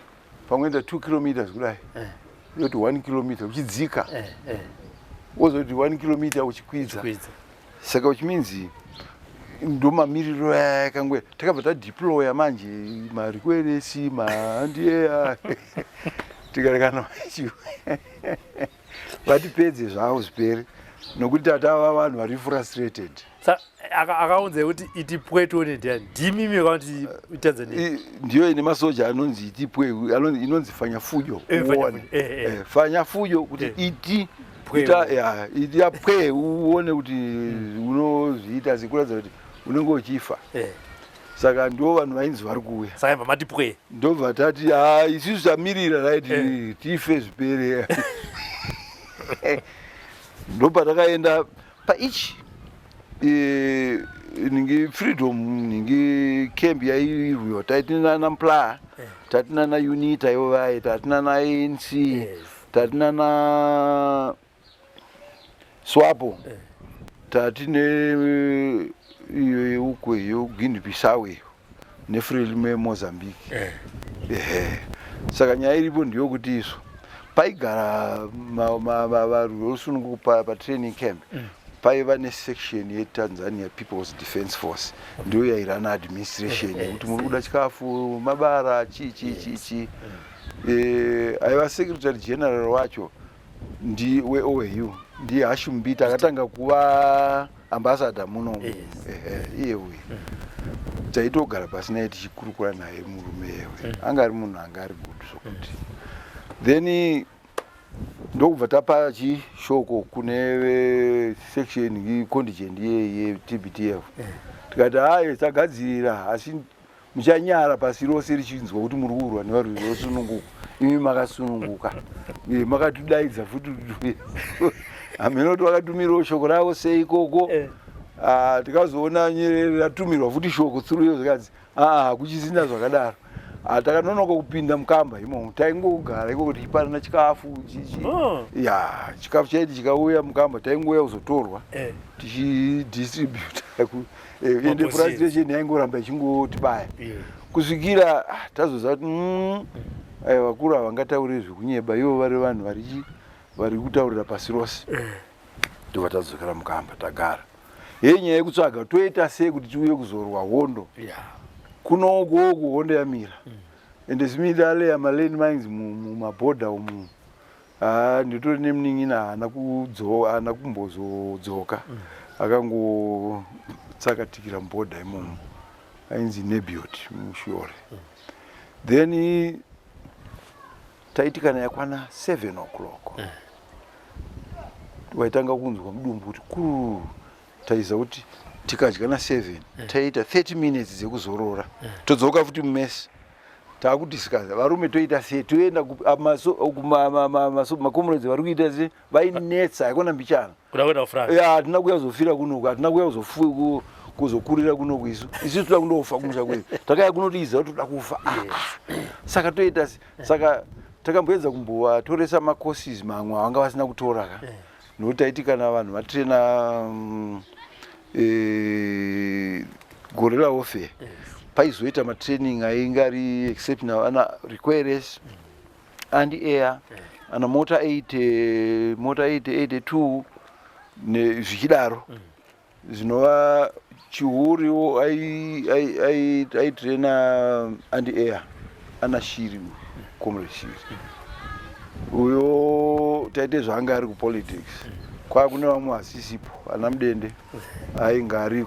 pamwe 2 kilometers kudai, inoti 1 kilometer uchidzika, wozoti 1 kilometer uchikwidza. Kwidza. Saka which means ndo mamiriro aya yakangwe. Takabva tadeploya manje marikweresi, maandiea, tikati kana vatipedze zvavo zvipere, nokuti tatava vanhu vari frustrated. Akaunza kuti iti pwe tione ndiani? Ndimimi kana kuti Tanzania? Ndiyo ine masoja anonzi itipwe, inonzi fanya fujo Fanya uone. fujo, Fanya fujo kuti iti Pwe. Ita, ya, iti yapwe uone kuti unozviita sekuratidza kuti unenge uchifa. Saka ndo vanhu vainzi vari kuuya. Saka ibva mati pwe. Ndobva tati ha, isusu tamirira right, tife zvipere. Ndopatakaenda paichi ningi Freedom ningi camp yairwiwa, taiti nana MPLA, tati nana UNITA ivo vai, tati nana ANC, tati nana SWAPO, tati ne iyo yeukwe yeGuinea Bissau iyo neFrelimo yeMozambique. Ehe, saka nyaya iripo ndeyokuti isu paigara varwi vorusununguko patraining camp, paiva nesection yeTanzania People's Defence Force, ndiyo yairana administration yekuti muri kuda chikafu, mabara, chii chii chii chii. Aiva secretary general wacho ndi weOAU, ndiye Hashim Mbita, akatanga kuva ambassador muno. Ehe, iye uyu taitogara pasi naye tichikurukura naye. Murume yewe anga ari munhu anga ari good zvokuti. Then ndokubva tapa chishoko kune section contingent yeTBDF, tikati hayi, tagadzirira, asi muchanyara pasi rose richinzwa kuti muri kurwa nevarwi vosununguka, imi makasununguka. Makatidaidza futi, hameno kuti vakatumirawo shoko ravo sei ikoko. Ah, tikazoona Nyerere ratumirwa futi shoko through iyo, zvikanzi aa, hakuchisina zvakadaro. Ah, takanonoka kupinda mukamba imomo, taingogara ikoko tichipanana chikafu chichi. Ya, chikafu chaiti chikauya mukamba, taingouya kuzotorwa tichidistributa ende Mapositions. Frustration yaingoramba ichingotibaya kusvikira tazoziva kuti aiwa, vakuru havangatauri zvekunyeba, ivo vari vanhu vari kutaurira pasi rose. Ndobva tadzokera mukamba, tagara. Hei, nyaya yekutsvaga toita sei kuti tiuye kuzorwa hondo kunokoku, hondo yamira, ende Smith aleya maland mines mumabhodha umu. Ah, nditori nemunin'ina haana kumbozodzoka, akangotsakatikira mubhodha imomo, ainzi Nebiot Mushiore. Then taiti kana yakwana 7 o'clock, waitanga kunzwa mudumbu kuti kururu. Taiziva kuti tikadya na7, taita 30 minutes dzekuzorora, todzoka futi mumess, taakudiscussa, varume, toita sei, toenda macomrades vari kuita sei. Vainetsa, haikona mbichana. Kuda kuenda kuFrance. Ya, hatina kuuya kuzofira kunoku, hatina kuuya kuzokurira kunoku. Isu toda kundofa kumusha kwedu. Takauya kunotiiza kuti toda kufa. Ah, saka toita se saka takamboedza kumbovatoresa macourses mamwe avanga vasina kutora ka, nokuti taiti kana vanhu vatrena guerrilla warfare, paizoita matraining ainge ari exceptional, ana requires anti air, ana mortar 8, mortar 8 82 zvichidaro. Zvinova Chihuriwo aitraina anti air ana Shiri, Comrade Shiri uyo taite zvaanga ari kupolitics. Kwakune vamwe vasisipo, ana Mudende ainge ari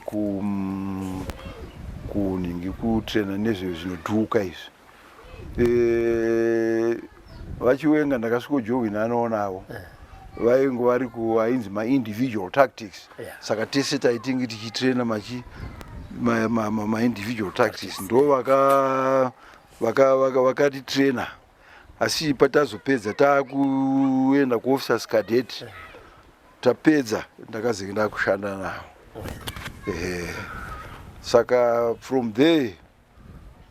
kunhingi kutraina nezvezvinodhuka izvi. VaChiwenga ndakasvikojohwina anoonavo vainge vari ku ainzi maindividual tactics. Saka tese taitinge tichitraina machi maindividual tactics, ndo vakatitraina. Asi patazopedza takuenda kuofficers cadet, tapedza ndakazenge ndakushanda navo. Saka from there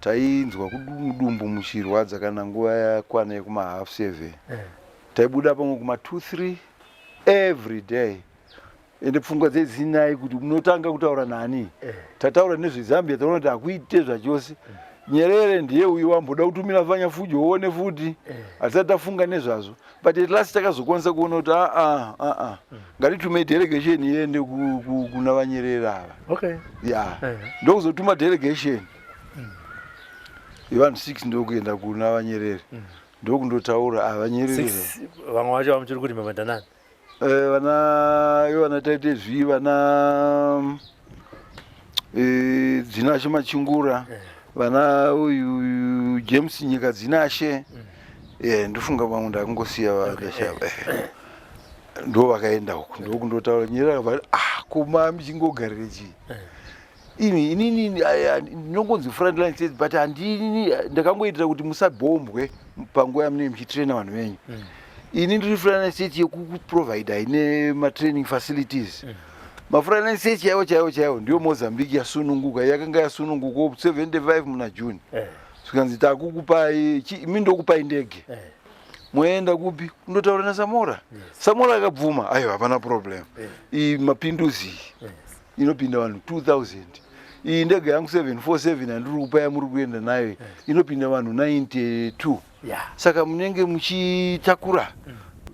tainzwa mudumbu muchirwadza kana nguva yakwana yekuma 7:30. Taibuda pamwe kuma 2 3 every day, ende pfungwa dzedzinai kuti munotanga kutaura nani. Tataura nezveZambia, taona kuti hakuite zvachose. Nyerere ndiye uyu wamboda kutumira fanyafujo uone futi, hatisati tafunga nezvazvo. But at last takazokwanisa kuona kuti aa aa, ngatitume delegation iende kuna vaNyerere ava. Ya, ndokuzotuma delegation yevanhu 6, ndokuenda kuna vaNyerere, ndokundotaura vaNyerere. Six, vamwe vacho vamuchiri kuti mamandanani? Vana ivo vana taite zvi vana Dzinashe Machingura, vana uyu James Nyika Dzinashe. Ndofunga vamwe ndakungosiya vadashava. Ndo vakaenda uku ndokundotaura. Nyerere akabva ati, ah, kuma muchingogarire chii ini inini ndinongonzi frontline state, but handini ndakangoitira kuti musabhombwe panguva yamunenge muchitraina vanhu venyu. Ini ndiri frontline state yekukuprovida ine matraining facilities. Mafrontline state chaiwo chaiwo chaiwo ndiyo Mozambique yasununguka, yakanga yasununguka 75 muna June. Zvikanzi takukupai imi, ndokupai ndege, moenda kupi? Kundotaura naSamora. Samora akabvuma, aiwa, hapana problem. Iyi mapinduzi iyi inopinda vanhu 2000. Iyi ndege yangu 747 yandiri kupa yamuri kuenda nayo inopinda vanhu 92. Saka munenge muchitakura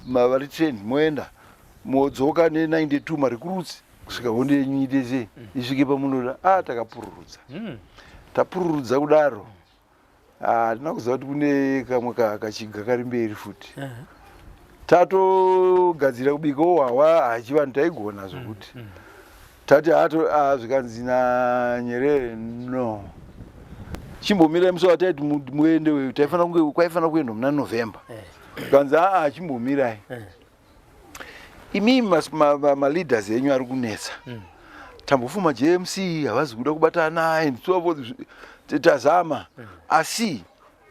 vari train, moenda modzoka ne92 marecruits kusvika hondo yenyu iite sei, isvike pamunoda. A, takapururudza. Tapururudza kudaro, hatina kuziva kuti kune kamwe kachiga kari mberi futi. Tatogadzira kubikawo hwawa, hachivanhu taigona zvokuti tati hato zvikanzi naNyerere, no, chimbomirai. Musi wataiti muende weyo taifanira kunge kwaifanira kuendwa muna November. Zvikanzi aa, chimbomirai imimi, maleaders enyu ari kunetsa. Tambofuma JMC havazi kuda kubatana and so forth. Tazama, asi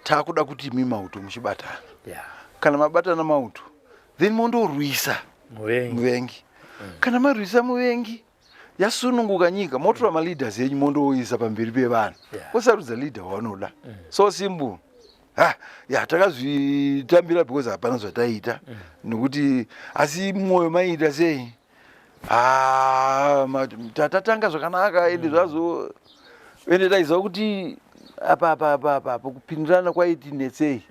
takuda kuti imi mauto muchibatana. Kana mabatana mauto, then mondorwisa muvengi. Muvengi. Kana marwisa muvengi, yasununguka nyika, motora maleaders enyu mondoisa pamberi pevanhu, osarudza leader wavanoda. So simple. Ha, ya, takazvitambira because hapana zvataita nokuti, asi mwoyo maiita sei? Ah, tatatanga zvakanaka, ende zvazo ende taiziva kuti apa apa apa apa apa kupindirana kwaiti netsei.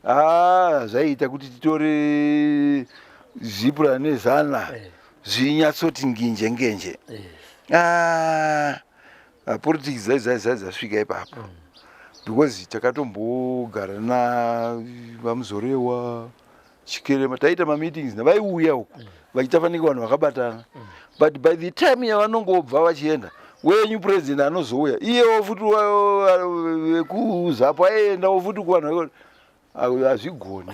Ah, zvaiita kuti titore ZIPRA neZANLA zvinyatsoti nginje ngenje. Ah, politics dzai dzai dzai dzasvika ipapo because takatombogara navaMuzorewa, Chikerema, taita mameetings navaiuya uku vachiita fanike vanhu vakabatana. But by the time yavanongobva vachienda, wenyu president anozouya iyewo futi vekuZAPU aiendawo futi kuvanhu. Hazvigoni.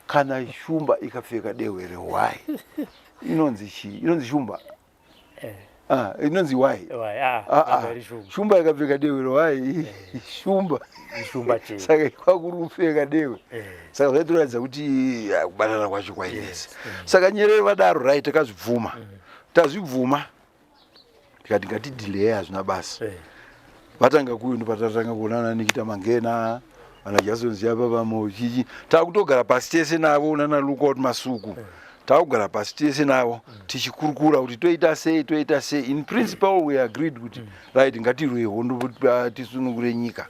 Kana shumba ikapfeka dehwe rehwai inonzi chii? Inonzi shumba. Ah, inonzi hwai. Wai, ah, Ah, ah. iri shumba. Shumba ikapfeka dehwe rehwai shumba. Ishumba chii? Saka kwakuri kupfeka dehwe. Saka zvaitoratidza kuti ah, kubatana kwacho kwainetsa. Saka Nyerere vadaro, right, takazvibvuma. Tazvibvuma, tikati ngatidelay, hazvina basa. Vatanga kuyo ndopatatanga kuonana Nikita Mangena, vana Jason Ziyapa, vamo chichi. Takutogara pasi tese navo nana Lookout Masuku. Takugara pasi tese navo tichikurukura kuti toita sei, toita sei. In principle we agreed kuti right, ngatirwei hondo kuti, ah, tisunungure nyika.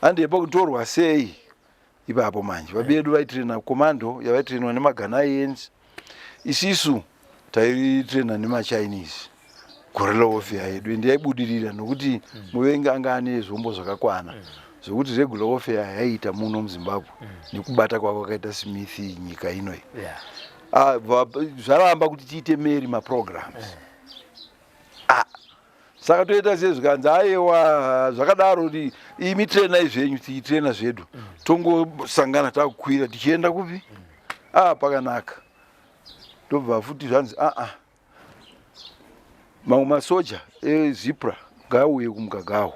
Handi pakutorwa sei ipapo manje vabedu vaitraina commando yavaitrainwa nemaGhanaians, isisu taitraina nemaChinese. Guerrilla warfare yedu ende yaibudirira nokuti muvengi anga ane zvombo zvakakwana zvokuti regular warfare yaiita muno muZimbabwe nekubata kwakaita Smith nyika inoyi. Ah, zvaramba kuti tiite meri maprograms. Ah, saka toita sei? Zvikanzi aiwa, zvakadaro kuti imi trenai zvenyu, tiitrena zvedu, tongosangana takukwira tichienda kupi. Ah, pakanaka. Ndobva futi zvanzi aa, mamwe masoja eZIPRA ngaauye kuMugagawo.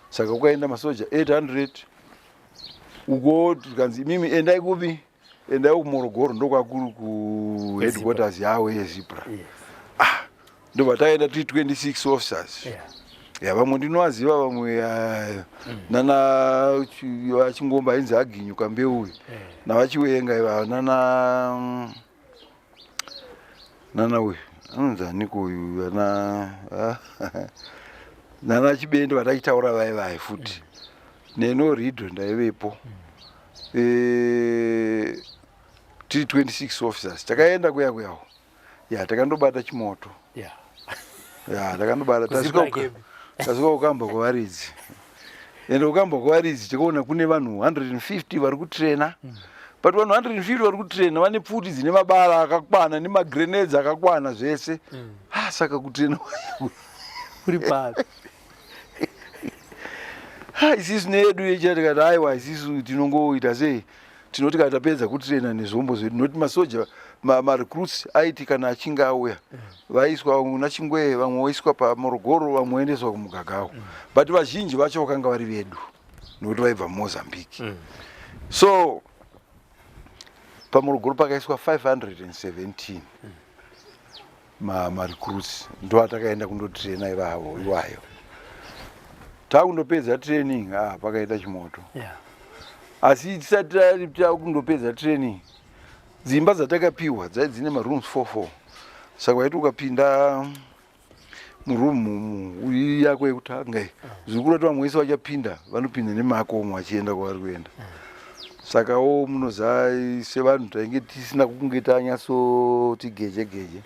Saka kukaenda masoja 800 uko, tikanzi imimi endai kupi? Endai kuMorogoro, ndokwakuri kuheadquarters yavo yeZIPRA. Ah, ndobva taenda tiri 26 officers. Ya, vamwe ndinovaziva, vamwe nana VaChingomba ainzi Aginyuka Mbeu uyu, navaChiwenga ivava, nana uyu anonzi aniko uyu, ana nana Chibende vatachitaura vai vai futi, neno Rido ndaivepo. Tiri 26 officers takaenda kuya kuyawo. Ya, takandobata chimoto. Ya, takandobata. KuZIPRA Tasvika kukamba kuvaridzi, ende kukamba kuvaridzi tikaona kune vanhu 150 vari kutrena, but vanhu 150 vari kutrena vane pfuti dzine mabara akakwana nemagrenades akakwana zvese. Ah, saka kutrena kuri papi? Ah, isisu neyedu yecha tikati aiwa, isisu tinongoita sei, tinoti kana tapedza kutrena nezvombo zvedu, noti masoja marecruits aiti kana achinge auya vaiswa vamwe kuna Chingwee, vamwe voiswa paMorogoro, vamwe voendeswa kuMugagawo, but vazhinji vacho vakanga vari vedu nokuti vaibva muMozambique. So paMorogoro pakaiswa 517 marecruits, ndo atakaenda kundotrena ivavo iwayo. Takundopedza training, ah, pakaita chimoto. Asi tisati takundopedza training, dzimba dzatakapiwa dzai dzine marooms 44. Saka waiti ukapinda muroom mumu yako yekutanga iyi, zvikuru kuti vamwe vese vachapinda vanopinda nemakomo vachienda kwavari kuenda. Sakawo munoziva sevanhu tainge tisina kunge tanyatsoti geje geje,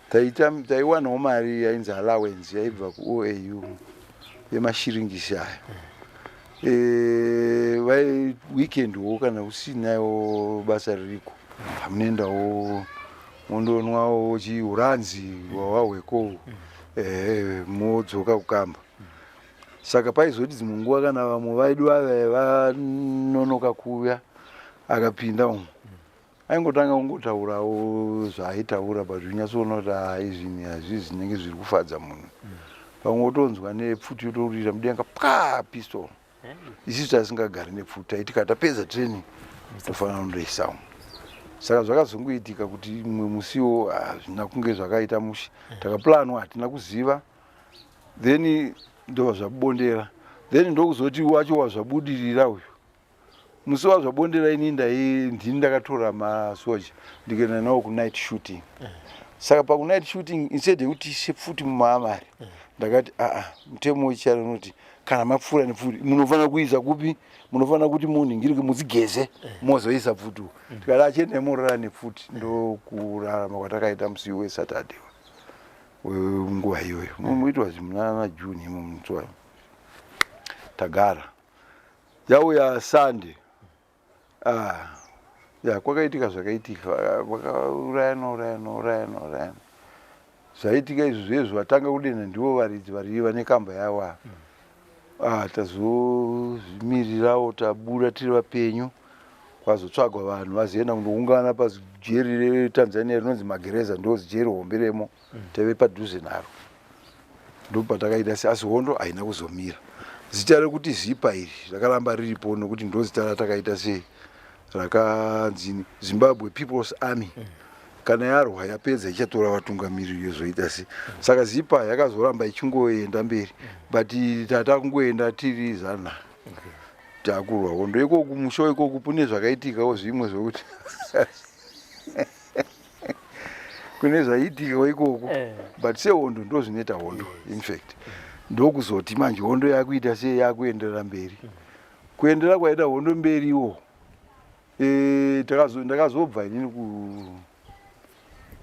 taita taiwanawo mari yainzi allowance yaibva kuOAU yemashiringisi aya. Weekend wo kana usinawo basa ririko, hamunoendawo mondonwawo chiuranzi wahweko, modzoka kukamba. Saka paizoti dzimwe nguva kana vamwe vedu vave vanonoka kuuya, akapinda umu aingotanga kungotaurawo zvaaitaura, but unyatsoona kuti haa, izvini hazvisi zvinenge zviri kufadza munhu. Pamwe wotonzwa nepfuti yotorira mudenga, pa pistol. Isisu tasingagari nepfuti, taiti kana tapedza training tofanira kundoisa umu. Saka zvakazongoitika kuti mumwe musiwo hazvina kunge zvakaita mushe, takaplanwa hatina kuziva, then ndobva zvabondera. Then ndokuzoti wacho wazvabudirira uyu musi wazvabondera, ini ndai ndini ndakatora masoja ndikaenda nawo kunight shooting. Saka pakunight shooting, instead yekuti tiise pfuti mumaamari, ndakati aa, mutemo wechicharo unoti kana mapfuura nepfuti munofanira kuisa kupi? Munofanira kuti munhingirike, mudzigeze, mozoisa pfuti uku. Tikati achiendai morara nepfuti. Ndokurarama kwatakaita musi weSaturday nguva iyoyo, muitwa munana June imo mutswa. Tagara, yauya Sunday, ah, ya, kwakaitika zvakaitika, vakaurayana urayana urayana urayana. Zvaitika izvo zvezvo, vatanga kudenha ndivo varidzi vari vane kamba yavo ava. Ah, tazozvimirirawo, tabuda tiri vapenyu, kwazotsvagwa vanhu vazoenda kundoungana pazijeri reTanzania rinonzi Magereza, ndo zijeri hombe remo, taive padhuze naro, ndopatakaita se. Asi hondo haina kuzomira. Zita rekuti ZIPA iri rakaramba riripo nokuti ndo zita ratakaita sei, rakanzi Zimbabwe People's Army. Kana yarwa yapedza ichatora vatungamiriri yozoita sei. Saka ZIPA yakazoramba ichingoenda mberi, but tatakungoenda tiri zana takurwa hondo ikoku musho ikoku. Kune zvakaitikawo zvimwe zvokuti kune zvaiitikawo ikoko, but sehondo ndo zvinoita hondo. In fact, ndokuzoti manje hondo yakuita sei, yakuenderera mberi. Kuendera kwaita hondo mberiwo, ndakazobva inini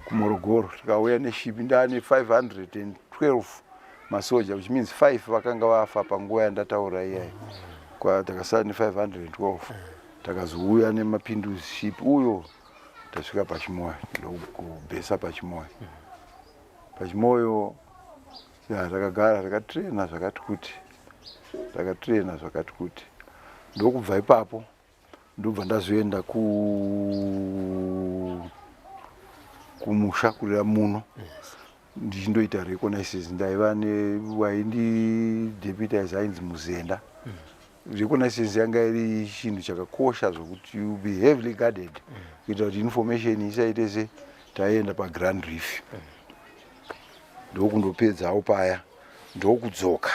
kuMorogoro, tikauya neshipi, ndaane 520. 12 masoja which means 5 vakanga vafa panguva yandataura iyayi. Takasara ne512. Takazouya nemapinduzi ship uyo, tasvika paChimoyo, ndokubhesa paChimoyo. PaChimoyo ya takagara, takatrena zvakati kuti, takatrena zvakati kuti. Ndokubva ipapo ndobva ndazoenda kumusha kurira muno ndichindoita reconnaissance. Ndaiva newaindideputize ainzi Muzenda. Reconnaissance yanga iri chinhu chakakosha zvokuti you be heavily guarded kuitira kuti information isaite se. Taienda paGrand Reef, ndokundopedzawo paya, ndokudzoka,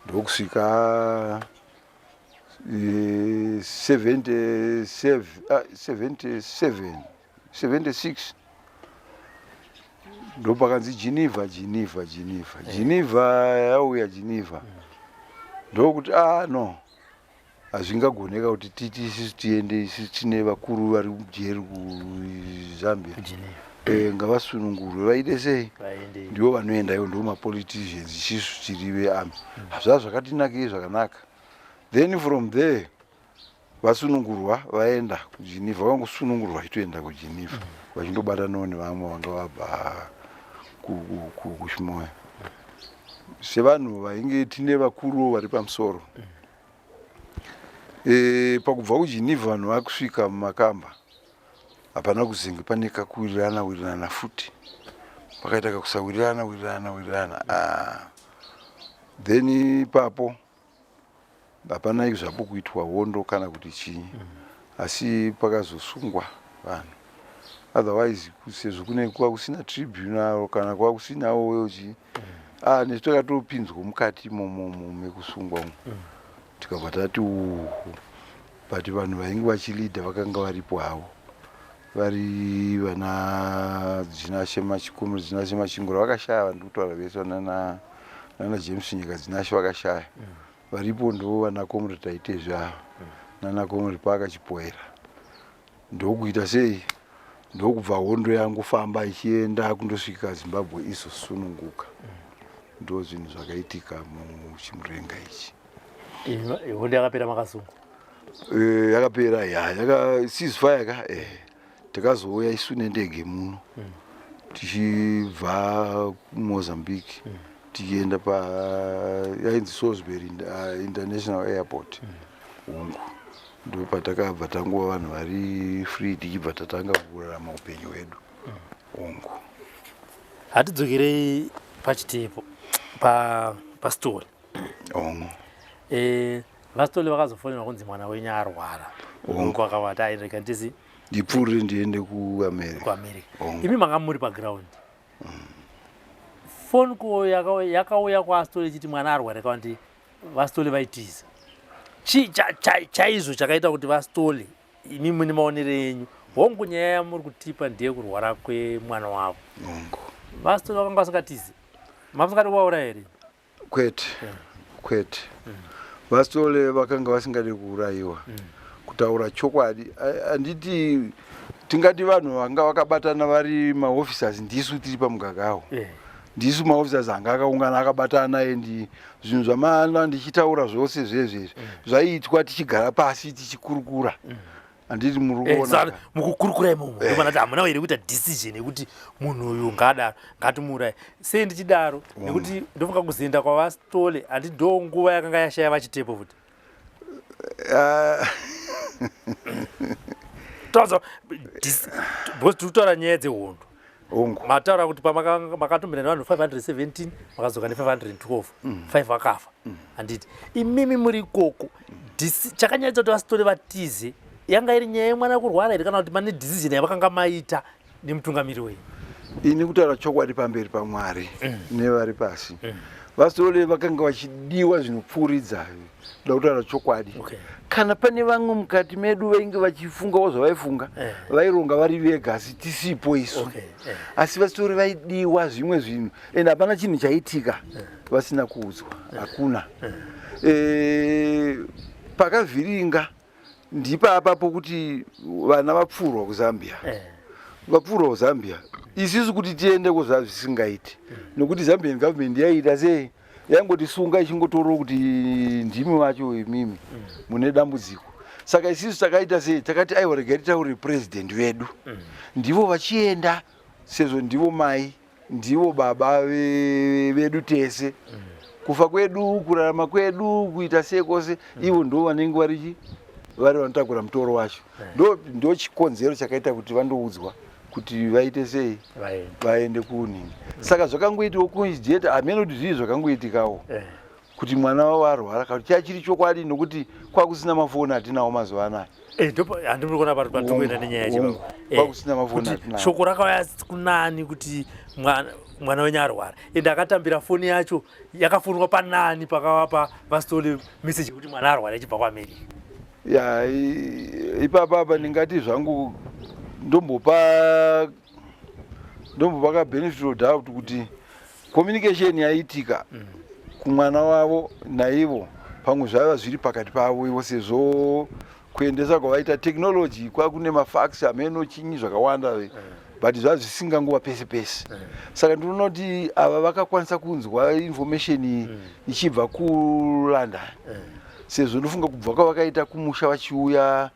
ndokusvika 77, 77, 76, ndopakanzi Geneva, Geneva, Geneva, Geneva yauya, Geneva. Ndokuti, ah no, hazvingagoneka kuti titi isusu tiende, isusu tine vakuru vari mujeri kuZambia. KuGeneva. Ngavasunungurwe, vaite sei? Vaende. Ndivo vanoenda ivo, ndo mapoliticians, isusu tiri vearmy. Hazvaa zvakatinakei, zvakanaka. Then from there vasunungurwa vaenda kuGeneva, vangosunungurwa vachitoenda kuGeneva, vachindobatanawo nevamwe vanga vabva kuChimoyo sevanhu vainge tine vakuruwo vari pamusoro. Pakubva kuGeneva vanhu vakusvika mumakamba, hapana kuzenge pane kakuwirirana wirirana futi, pakaita kakusawirirana wirirana wirirana. Ah. Then ipapo hapana zvapo kuitwa hondo kana kuti chii, asi pakazosungwa vanhu. Otherwise sezvo kune kuva kusina tribunal kana kuva kusinawo chii, ah, nesu takatopinzwa mukati imomomo mekusungwa umu, tikabva tati uhu. But vanhu vainge vachilidha vakanga varipo havo, vari vana Dzinashe Machikumu, Dzinashe Machingura vakashaya, vandiri kutaura vese nana James Nyika Dzinashe vakashaya. Varipo ndo vana Comrade Taitezvi ava, nana Comrade Paakachipoera. Ndokuita sei, ndokubva hondo yangofamba ichienda kundosvika Zimbabwe izosununguka. Ndo zvinhu zvakaitika muChimurenga ichi. Hondo yakapera makasungwa? Yakapera ya, yaka ceasefire ka. Takazouya isu nendege muno tichibva kuMozambique, tichienda pa yainzi Salisbury International Airport. Hongu, ndo patakabva tangova vanhu vari free, tichibva tatanga kurarama upenyu hwedu. Hongu. Hatidzokerei pachitepo pastori. Hongu. VaSithole vakazofonerwa kunzi mwana wenyu arwara. Hongu. Kwakavati airega ndisi ndipfuurire ndiende kuAmerica. KuAmerica. Hongu. Imi manga muri paground, phone call yakauya kwaSithole ichiti mwana arwara, kuti vaSithole vaitiza. Chii chaizvo chakaita kuti vaSithole, imi mune maonero enyu, hongu nyaya yamuri kutipa ndeyekurwara kwemwana wavo, Hongu. vaSithole vakanga vasingatizi, mamusingadi kuvaura here? Kwete, kwete. VaSithole vakanga vasingadi kuurayiwa, kutaura chokwadi. Handiti tingati vanhu vanga vakabatana vari maofficers, ndisu tiri pamugagawo. Ndisu maofficers anga akaungana akabatana, and zvinhu zvamana ndichitaura zvose zvezvezvi zvaiitwa tichigara pasi tichikurukura. Handiti muri kuona? Saka mukukurukura imomo ndopanati hamuna here kuita decision yekuti munhu uyu ngaadaro, ngatimuuraye? Sei ndichidaro? Nekuti ndofunga kuzoenda kwavaSithole, handi ndo nguva yakanga yashaya vaChitepo futi? Ah, Taura because tiri kutaura nyaya dzehondo. Hongu. Mataura kuti makatombera nevanhu 517, makadzoka ne512, 5 vakafa, handiti? Imimi muri ikoko, chakanyanyisa kuti vaSithole vatize yanga iri nyaya yemwana kurwara here, kana kuti mane decision yavakanga maita nemutungamiri wenyu? Ini kutaura chokwadi pamberi paMwari nevari pasi, vaSithole vakanga vachidiwa zvinopfuuridza. Da kutaura chokwadi, kana pane vamwe mukati medu vainge vachifungawo zvavaifunga, vaironga vari vega, asi tisipo isu. Asi vaSithole vaidiwa zvimwe zvinhu, and hapana chinhu chaitika vasina kuudzwa, hakuna. Pakavhiringa ndipapa pokuti vana vapfurwa kuZambia. Vapfurwa kuZambia. Isisu kuti tiende ko zvazvisingaiti, nokuti Zambian government yaiita sei, yaingotisunga ichingotorawo kuti ndimi vacho imimi mune dambudziko. Saka isisu takaita sei, takati aiwa, regai titaure president vedu, ndivo vachienda, sezvo ndivo mai, ndivo baba vedu tese, kufa kwedu, kurarama kwedu, kuita sei kwose, ivo ndo vanenge varichi vari vanotakura mutoro wacho. Ndo chikonzero chakaita kuti vandoudzwa kuti vaite sei, vaende kuningi. Saka zvakangoitawo coincidate, hamene kuti zvii zvakangoitikawo kuti mwana wavo arwara, kana kuti chachiri chokwadi, nokuti kwakusina mafoni atinawo mazuva anaya. Handiri kuona pari patiri kuenda nenyaya yacho. Kwakusina mafoni atinawo. Shoko rakauya kunani kuti mwana wenyu arwara? Ende akatambira foni yacho yakafonwa panani pakavapa vaSithole message yekuti mwana arwara ichibva kuAmerica? Ya, ipapa apa ndingati zvangu ndombopa kabenefit of doubt kuti communication yaitika kumwana wavo naivo pamwe zvaiva zviri pakati pavo ivo, sezvo kuendesa kwavaita technology kwakune mafax, hameno chinyi zvakawanda, but zvazvisingangova pese pese. Saka ndinoona kuti ava vakakwanisa kunzwa information iyi ichibva kuLondon, sezvo ndofunga kubva kwavakaita kumusha vachiuya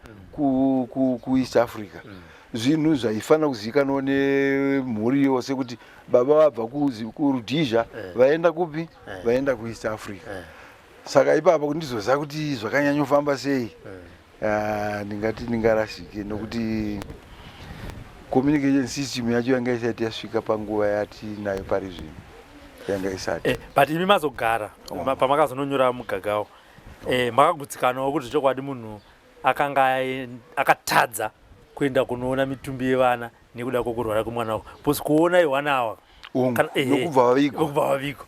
kuEast Africa, zvinhu zvaifanira kuzivikanwa nemhuri yose kuti baba vabva kuRhodesia vaenda kupi, vaenda kuEast Africa. Saka ipapo kuti ndizoziva kuti zvakanyanyofamba sei, ah, ndingati ndingarasike, nokuti communication system yacho yanga isati yasvika panguva yatinayo pari zvino, yanga isati. But imi mazogara pamakazononyora mugagawo, makagutsikanawo kuti chokwadi munhu akanga akatadza kuenda kunoona mitumbi yevana nekuda kwokurwara kwemwana wako? Because kuona iwana awa Nokubva vavigwa. Nokubva vavigwa.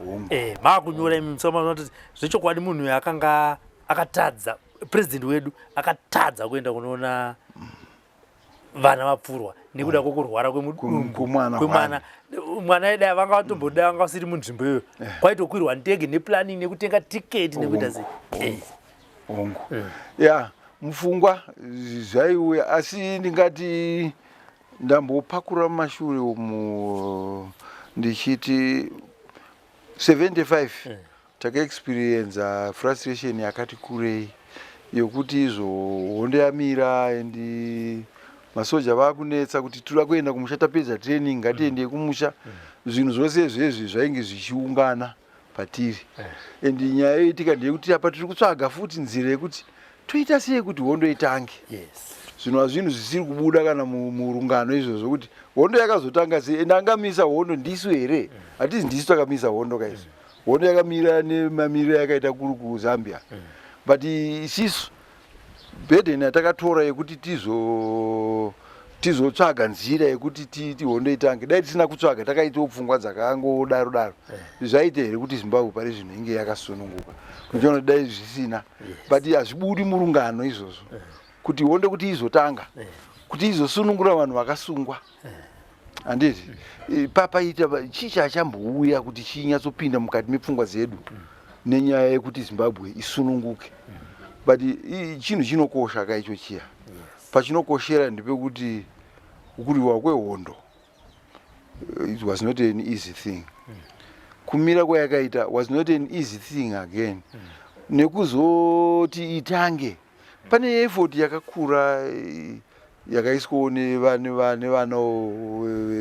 Maakunyora imi musamanoti zvechokwadi munhu uyu akanga akatadza, president wedu akatadza kuenda kunoona vana vapfurwa nekuda kwokurwara kwemudumbu Kwemwana. Kwemwana. Mwana aidai vanga vatomboda vanga vasiri munzvimbo iyoyo, kwaitokwirwa ndege neplanning nekutenga tiketi nekuita sei. Hongu, ya, mupfungwa zvaiuya, asi ndingati ndambopakura mumashure umu ndichiti 75 takaexperienza frustration yakati kurei yokuti izvo hondo yamira and masoja vakunetsa kuti toda kuenda kumusha, tapedza training, ngatiendei kumusha. Zvinhu zvose izvezvi zvainge zvichiungana patiri, and nyaya yoitika ndeyekuti apa tiri kutsvaga futi nzira yekuti toita sei kuti hondo itange. Zvinhu hazvinhu zvisiri kubuda kana murungano izvozvo kuti hondo yakazotanga sei, ende angamisa hondo ndisu here? Hatizi ndisu takamisa hondo kaizvo. Hondo yakamira nemamiriro yakaita kuri kuZambia, but isisu burden yatakatora yekuti tizotsvaga nzira yekuti ti hondo itange, dai tisina kutsvaga, takaitawo pfungwa dzakangodaro daro, zvaita here kuti Zimbabwe pari zvino inge yakasununguka? Muchiona kuti dai zvisina, but hazvibudi murungano izvozvo kuti hondo kuti izotanga, kuti izosunungura vanhu vakasungwa, handiti? Papaita chii chachambouya kuti chinyatsopinda mukati mepfungwa dzedu nenyaya yekuti Zimbabwe isununguke? But chinhu chinokosha kaicho chiya, pachinokoshera ndepekuti kurwiwa kwehondo, it was not an easy thing. Kumira kwayakaita was not an easy thing again. Nekuzoti itange, pane effort yakakura yakaiswawo nevana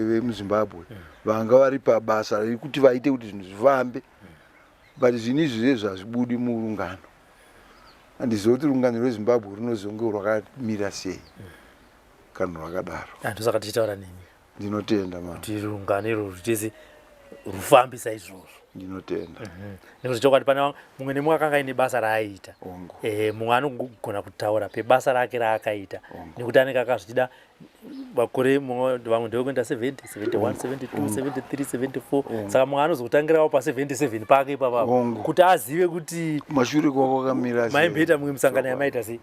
vemuZimbabwe vanga vari pabasa rekuti vaite kuti zvinhu zvifambe. But zvinhu izvi zvezvi hazvibudi murungano. Handizivi kuti rungano rweZimbabwe runozonge rwakamira sei kana rwakadaro. Ndosaka tichitaura nemi. Ndinotenda ma. Kuti rungano irwo rutese rufambe saizvozvo. Ndinotenda. Nekuti chokwadi pane mumwe nemumwe akanga aine basa raaiita. Mumwe anogona kutaura pebasa rake raakaita nekuti anenge akazvichida makore. Vamwe ndevekuenda 70, 71, 72, 73, 74. Saka mumwe anozotangirawo pa77 pake ipapapo kuti azive kuti Mashure kwako kwakamira sei. Maimboita mumwe misangano yamaita sei.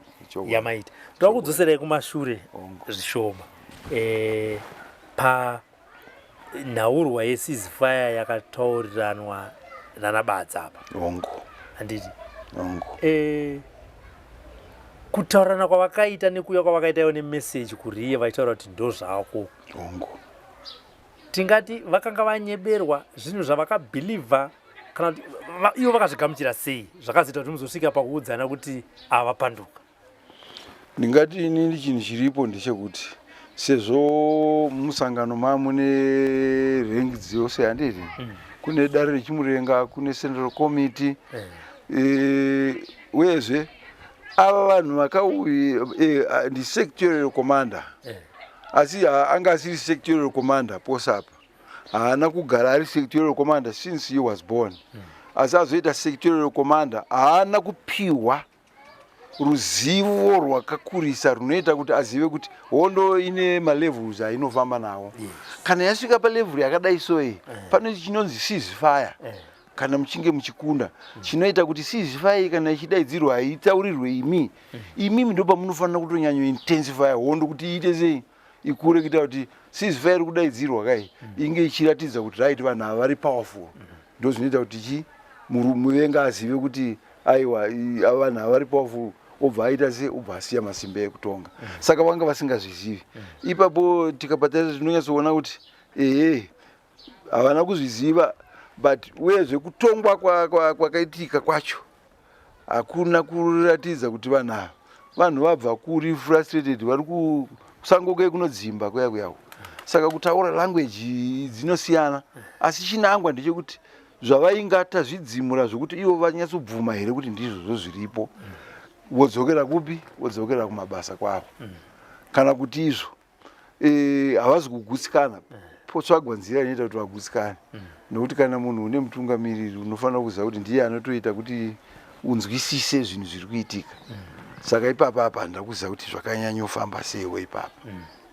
Yamaita, toda kudzoserai kumashure zvishoma pa nhaurwa yeceasefire yakatauriranwa nanaBadza apa. Handiti? Hongu. Kutaurirana kwavakaita nekuuya kwavakaita ivo nemeseji kuriye vachitaura kuti ndo zvako. Tingati vakanga vanyeberwa zvinhu zvavakabhilivha kana kuti ivo vakazvigamuchira sei zvakazoita kuti muzosvika pakuudzana kuti avapanduka? Ndingati inini chinhu chiripo ndechekuti sezvo musangano mamune rank dzose handiti kune dare rechimurenga, kune central committee, uyezve ava vanhu vakauya ndisectorial commander, asi anga asiri sectorial commander pose apa. Haana kugara ari sectorial commander since he was born, asi azoita sectorial commander haana kupiwa ruzivo rwakakurisa runoita kuti azive kuti hondo ine malevels ainofamba nawo. Kana yasvika palevel yakadai so iyi, pane chinonzi ceasefire. Kana muchinge muchikunda, chinoita kuti ceasefire kana ichidaidzirwa haitaurirwe imi. Imimi ndo pamunofanira kutonyanyointensify hondo kuti iite sei, ikure, kuita kuti ceasefire iri kudaidzirwa kai inge ichiratidza kuti right, vanhu ava vari powerful. Ndo zvinoita kuti chi muvenga azive kuti aiwa, ava vanhu ava vari powerful, obva aita se obva asiya masimba ekutonga. Saka vanga vasingazvizivi ipapo. Tikapatarisa tinonyatsoona kuti ehe, havana kuzviziva, but uyezve kutongwa kwakaitika kwacho hakuna kuratidza kuti vanhu ava vanhu vabva kuri frustrated, vari kusango kuye kunodzimba kuya kuyako. Saka kutaura language dzinosiyana, asi chinangwa ndechekuti zvavainga tazvidzimura zvokuti ivo vanyatsobvuma here kuti ndizvozvo zviripo, vodzokera kupi, vodzokera kumabasa kwavo, kana kuti izvo havazi kugutsikana, potsvagwa nzira inoita kuti vagutsikane. Nokuti kana munhu une mutungamiriri, unofanira kuziva kuti ndiye anotoita kuti unzwisise zvinhu zviri kuitika. Saka ipapa apa handina kuziva kuti zvakanyanyofamba seiwo ipapa,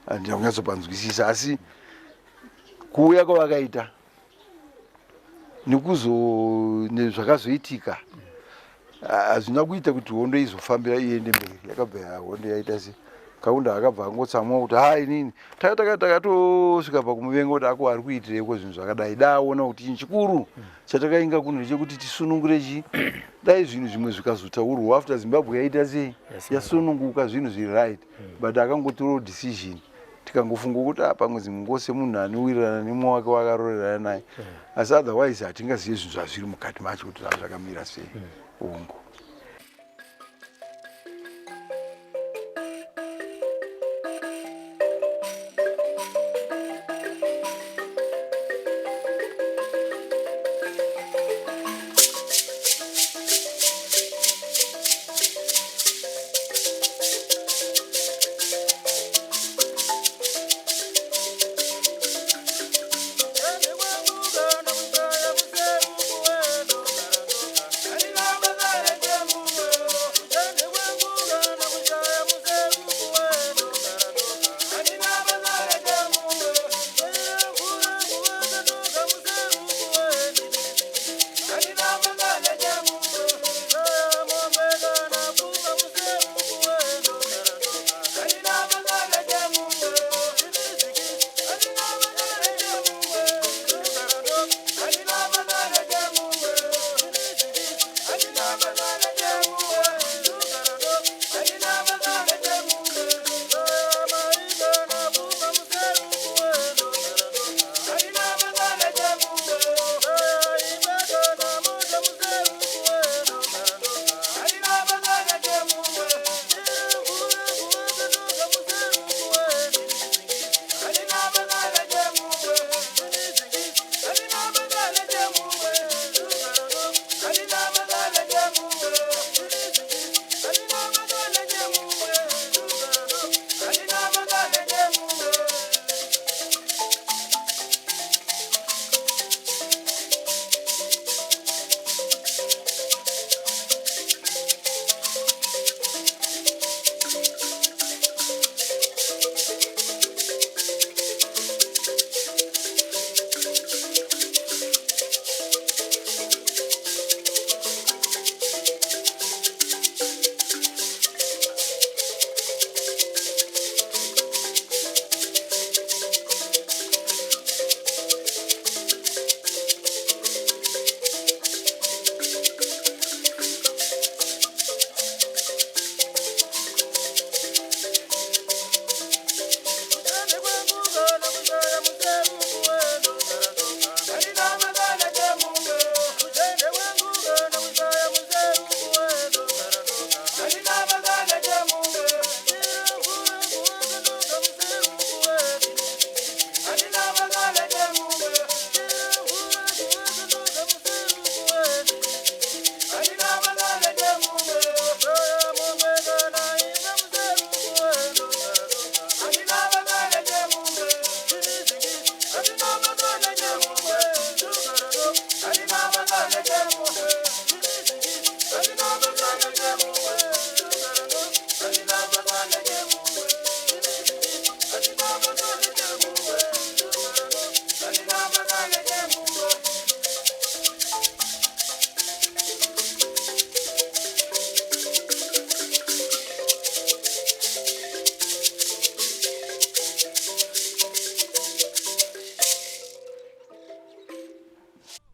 handina kunyatsopanzwisisa, asi kuuya kwavakaita nekuzo nezvakazoitika hazvina kuita kuti hondo izofambira iende mberi. Yakabva hondo yaita se Kaunda akabva angotsamwa kuti ha, inini takatosvika pakumuvenga kuti ako ari kuitireiko zvinhu zvakadai. Daona kuti chinhu chikuru chatakainga kuno ndechekuti tisunungure chi dai zvinhu zvimwe zvikazotaurwa after Zimbabwe yaita sei, yasununguka, zvinhu zviri right. But akangotorawo decision, tikangofunga kuti ah, pamwe dzimwe nguva semunhu anowirirana nemumwe wake wakarorerana naye, asi otherwise hatingazive zvinhu zvazviri mukati macho kuti zvazvakamira sei. Ungu.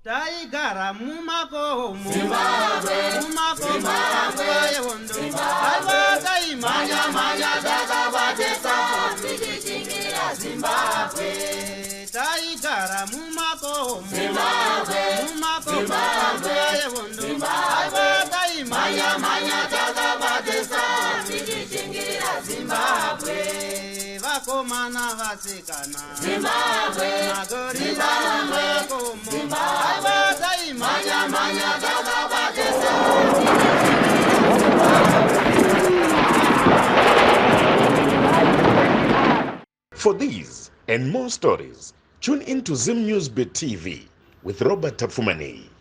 Taigara mumakomo, mumakomo panguva yehondo. Aiwa taimhanya mhanya takabatisa tichichingirira Zimbabwe. Taigara mumakomo, mumakomo panguva yehondo. Aiwa taimhanya mhanya takabatisa tichichingirira Zimbabwe. Vakomana vasikana, Zimbabwe, magorira mumakomo. Aiwa taimhanya mhanya takabatisa. For these and more stories, tune in to Zim News Bit TV with Robert Tapfumaneyi.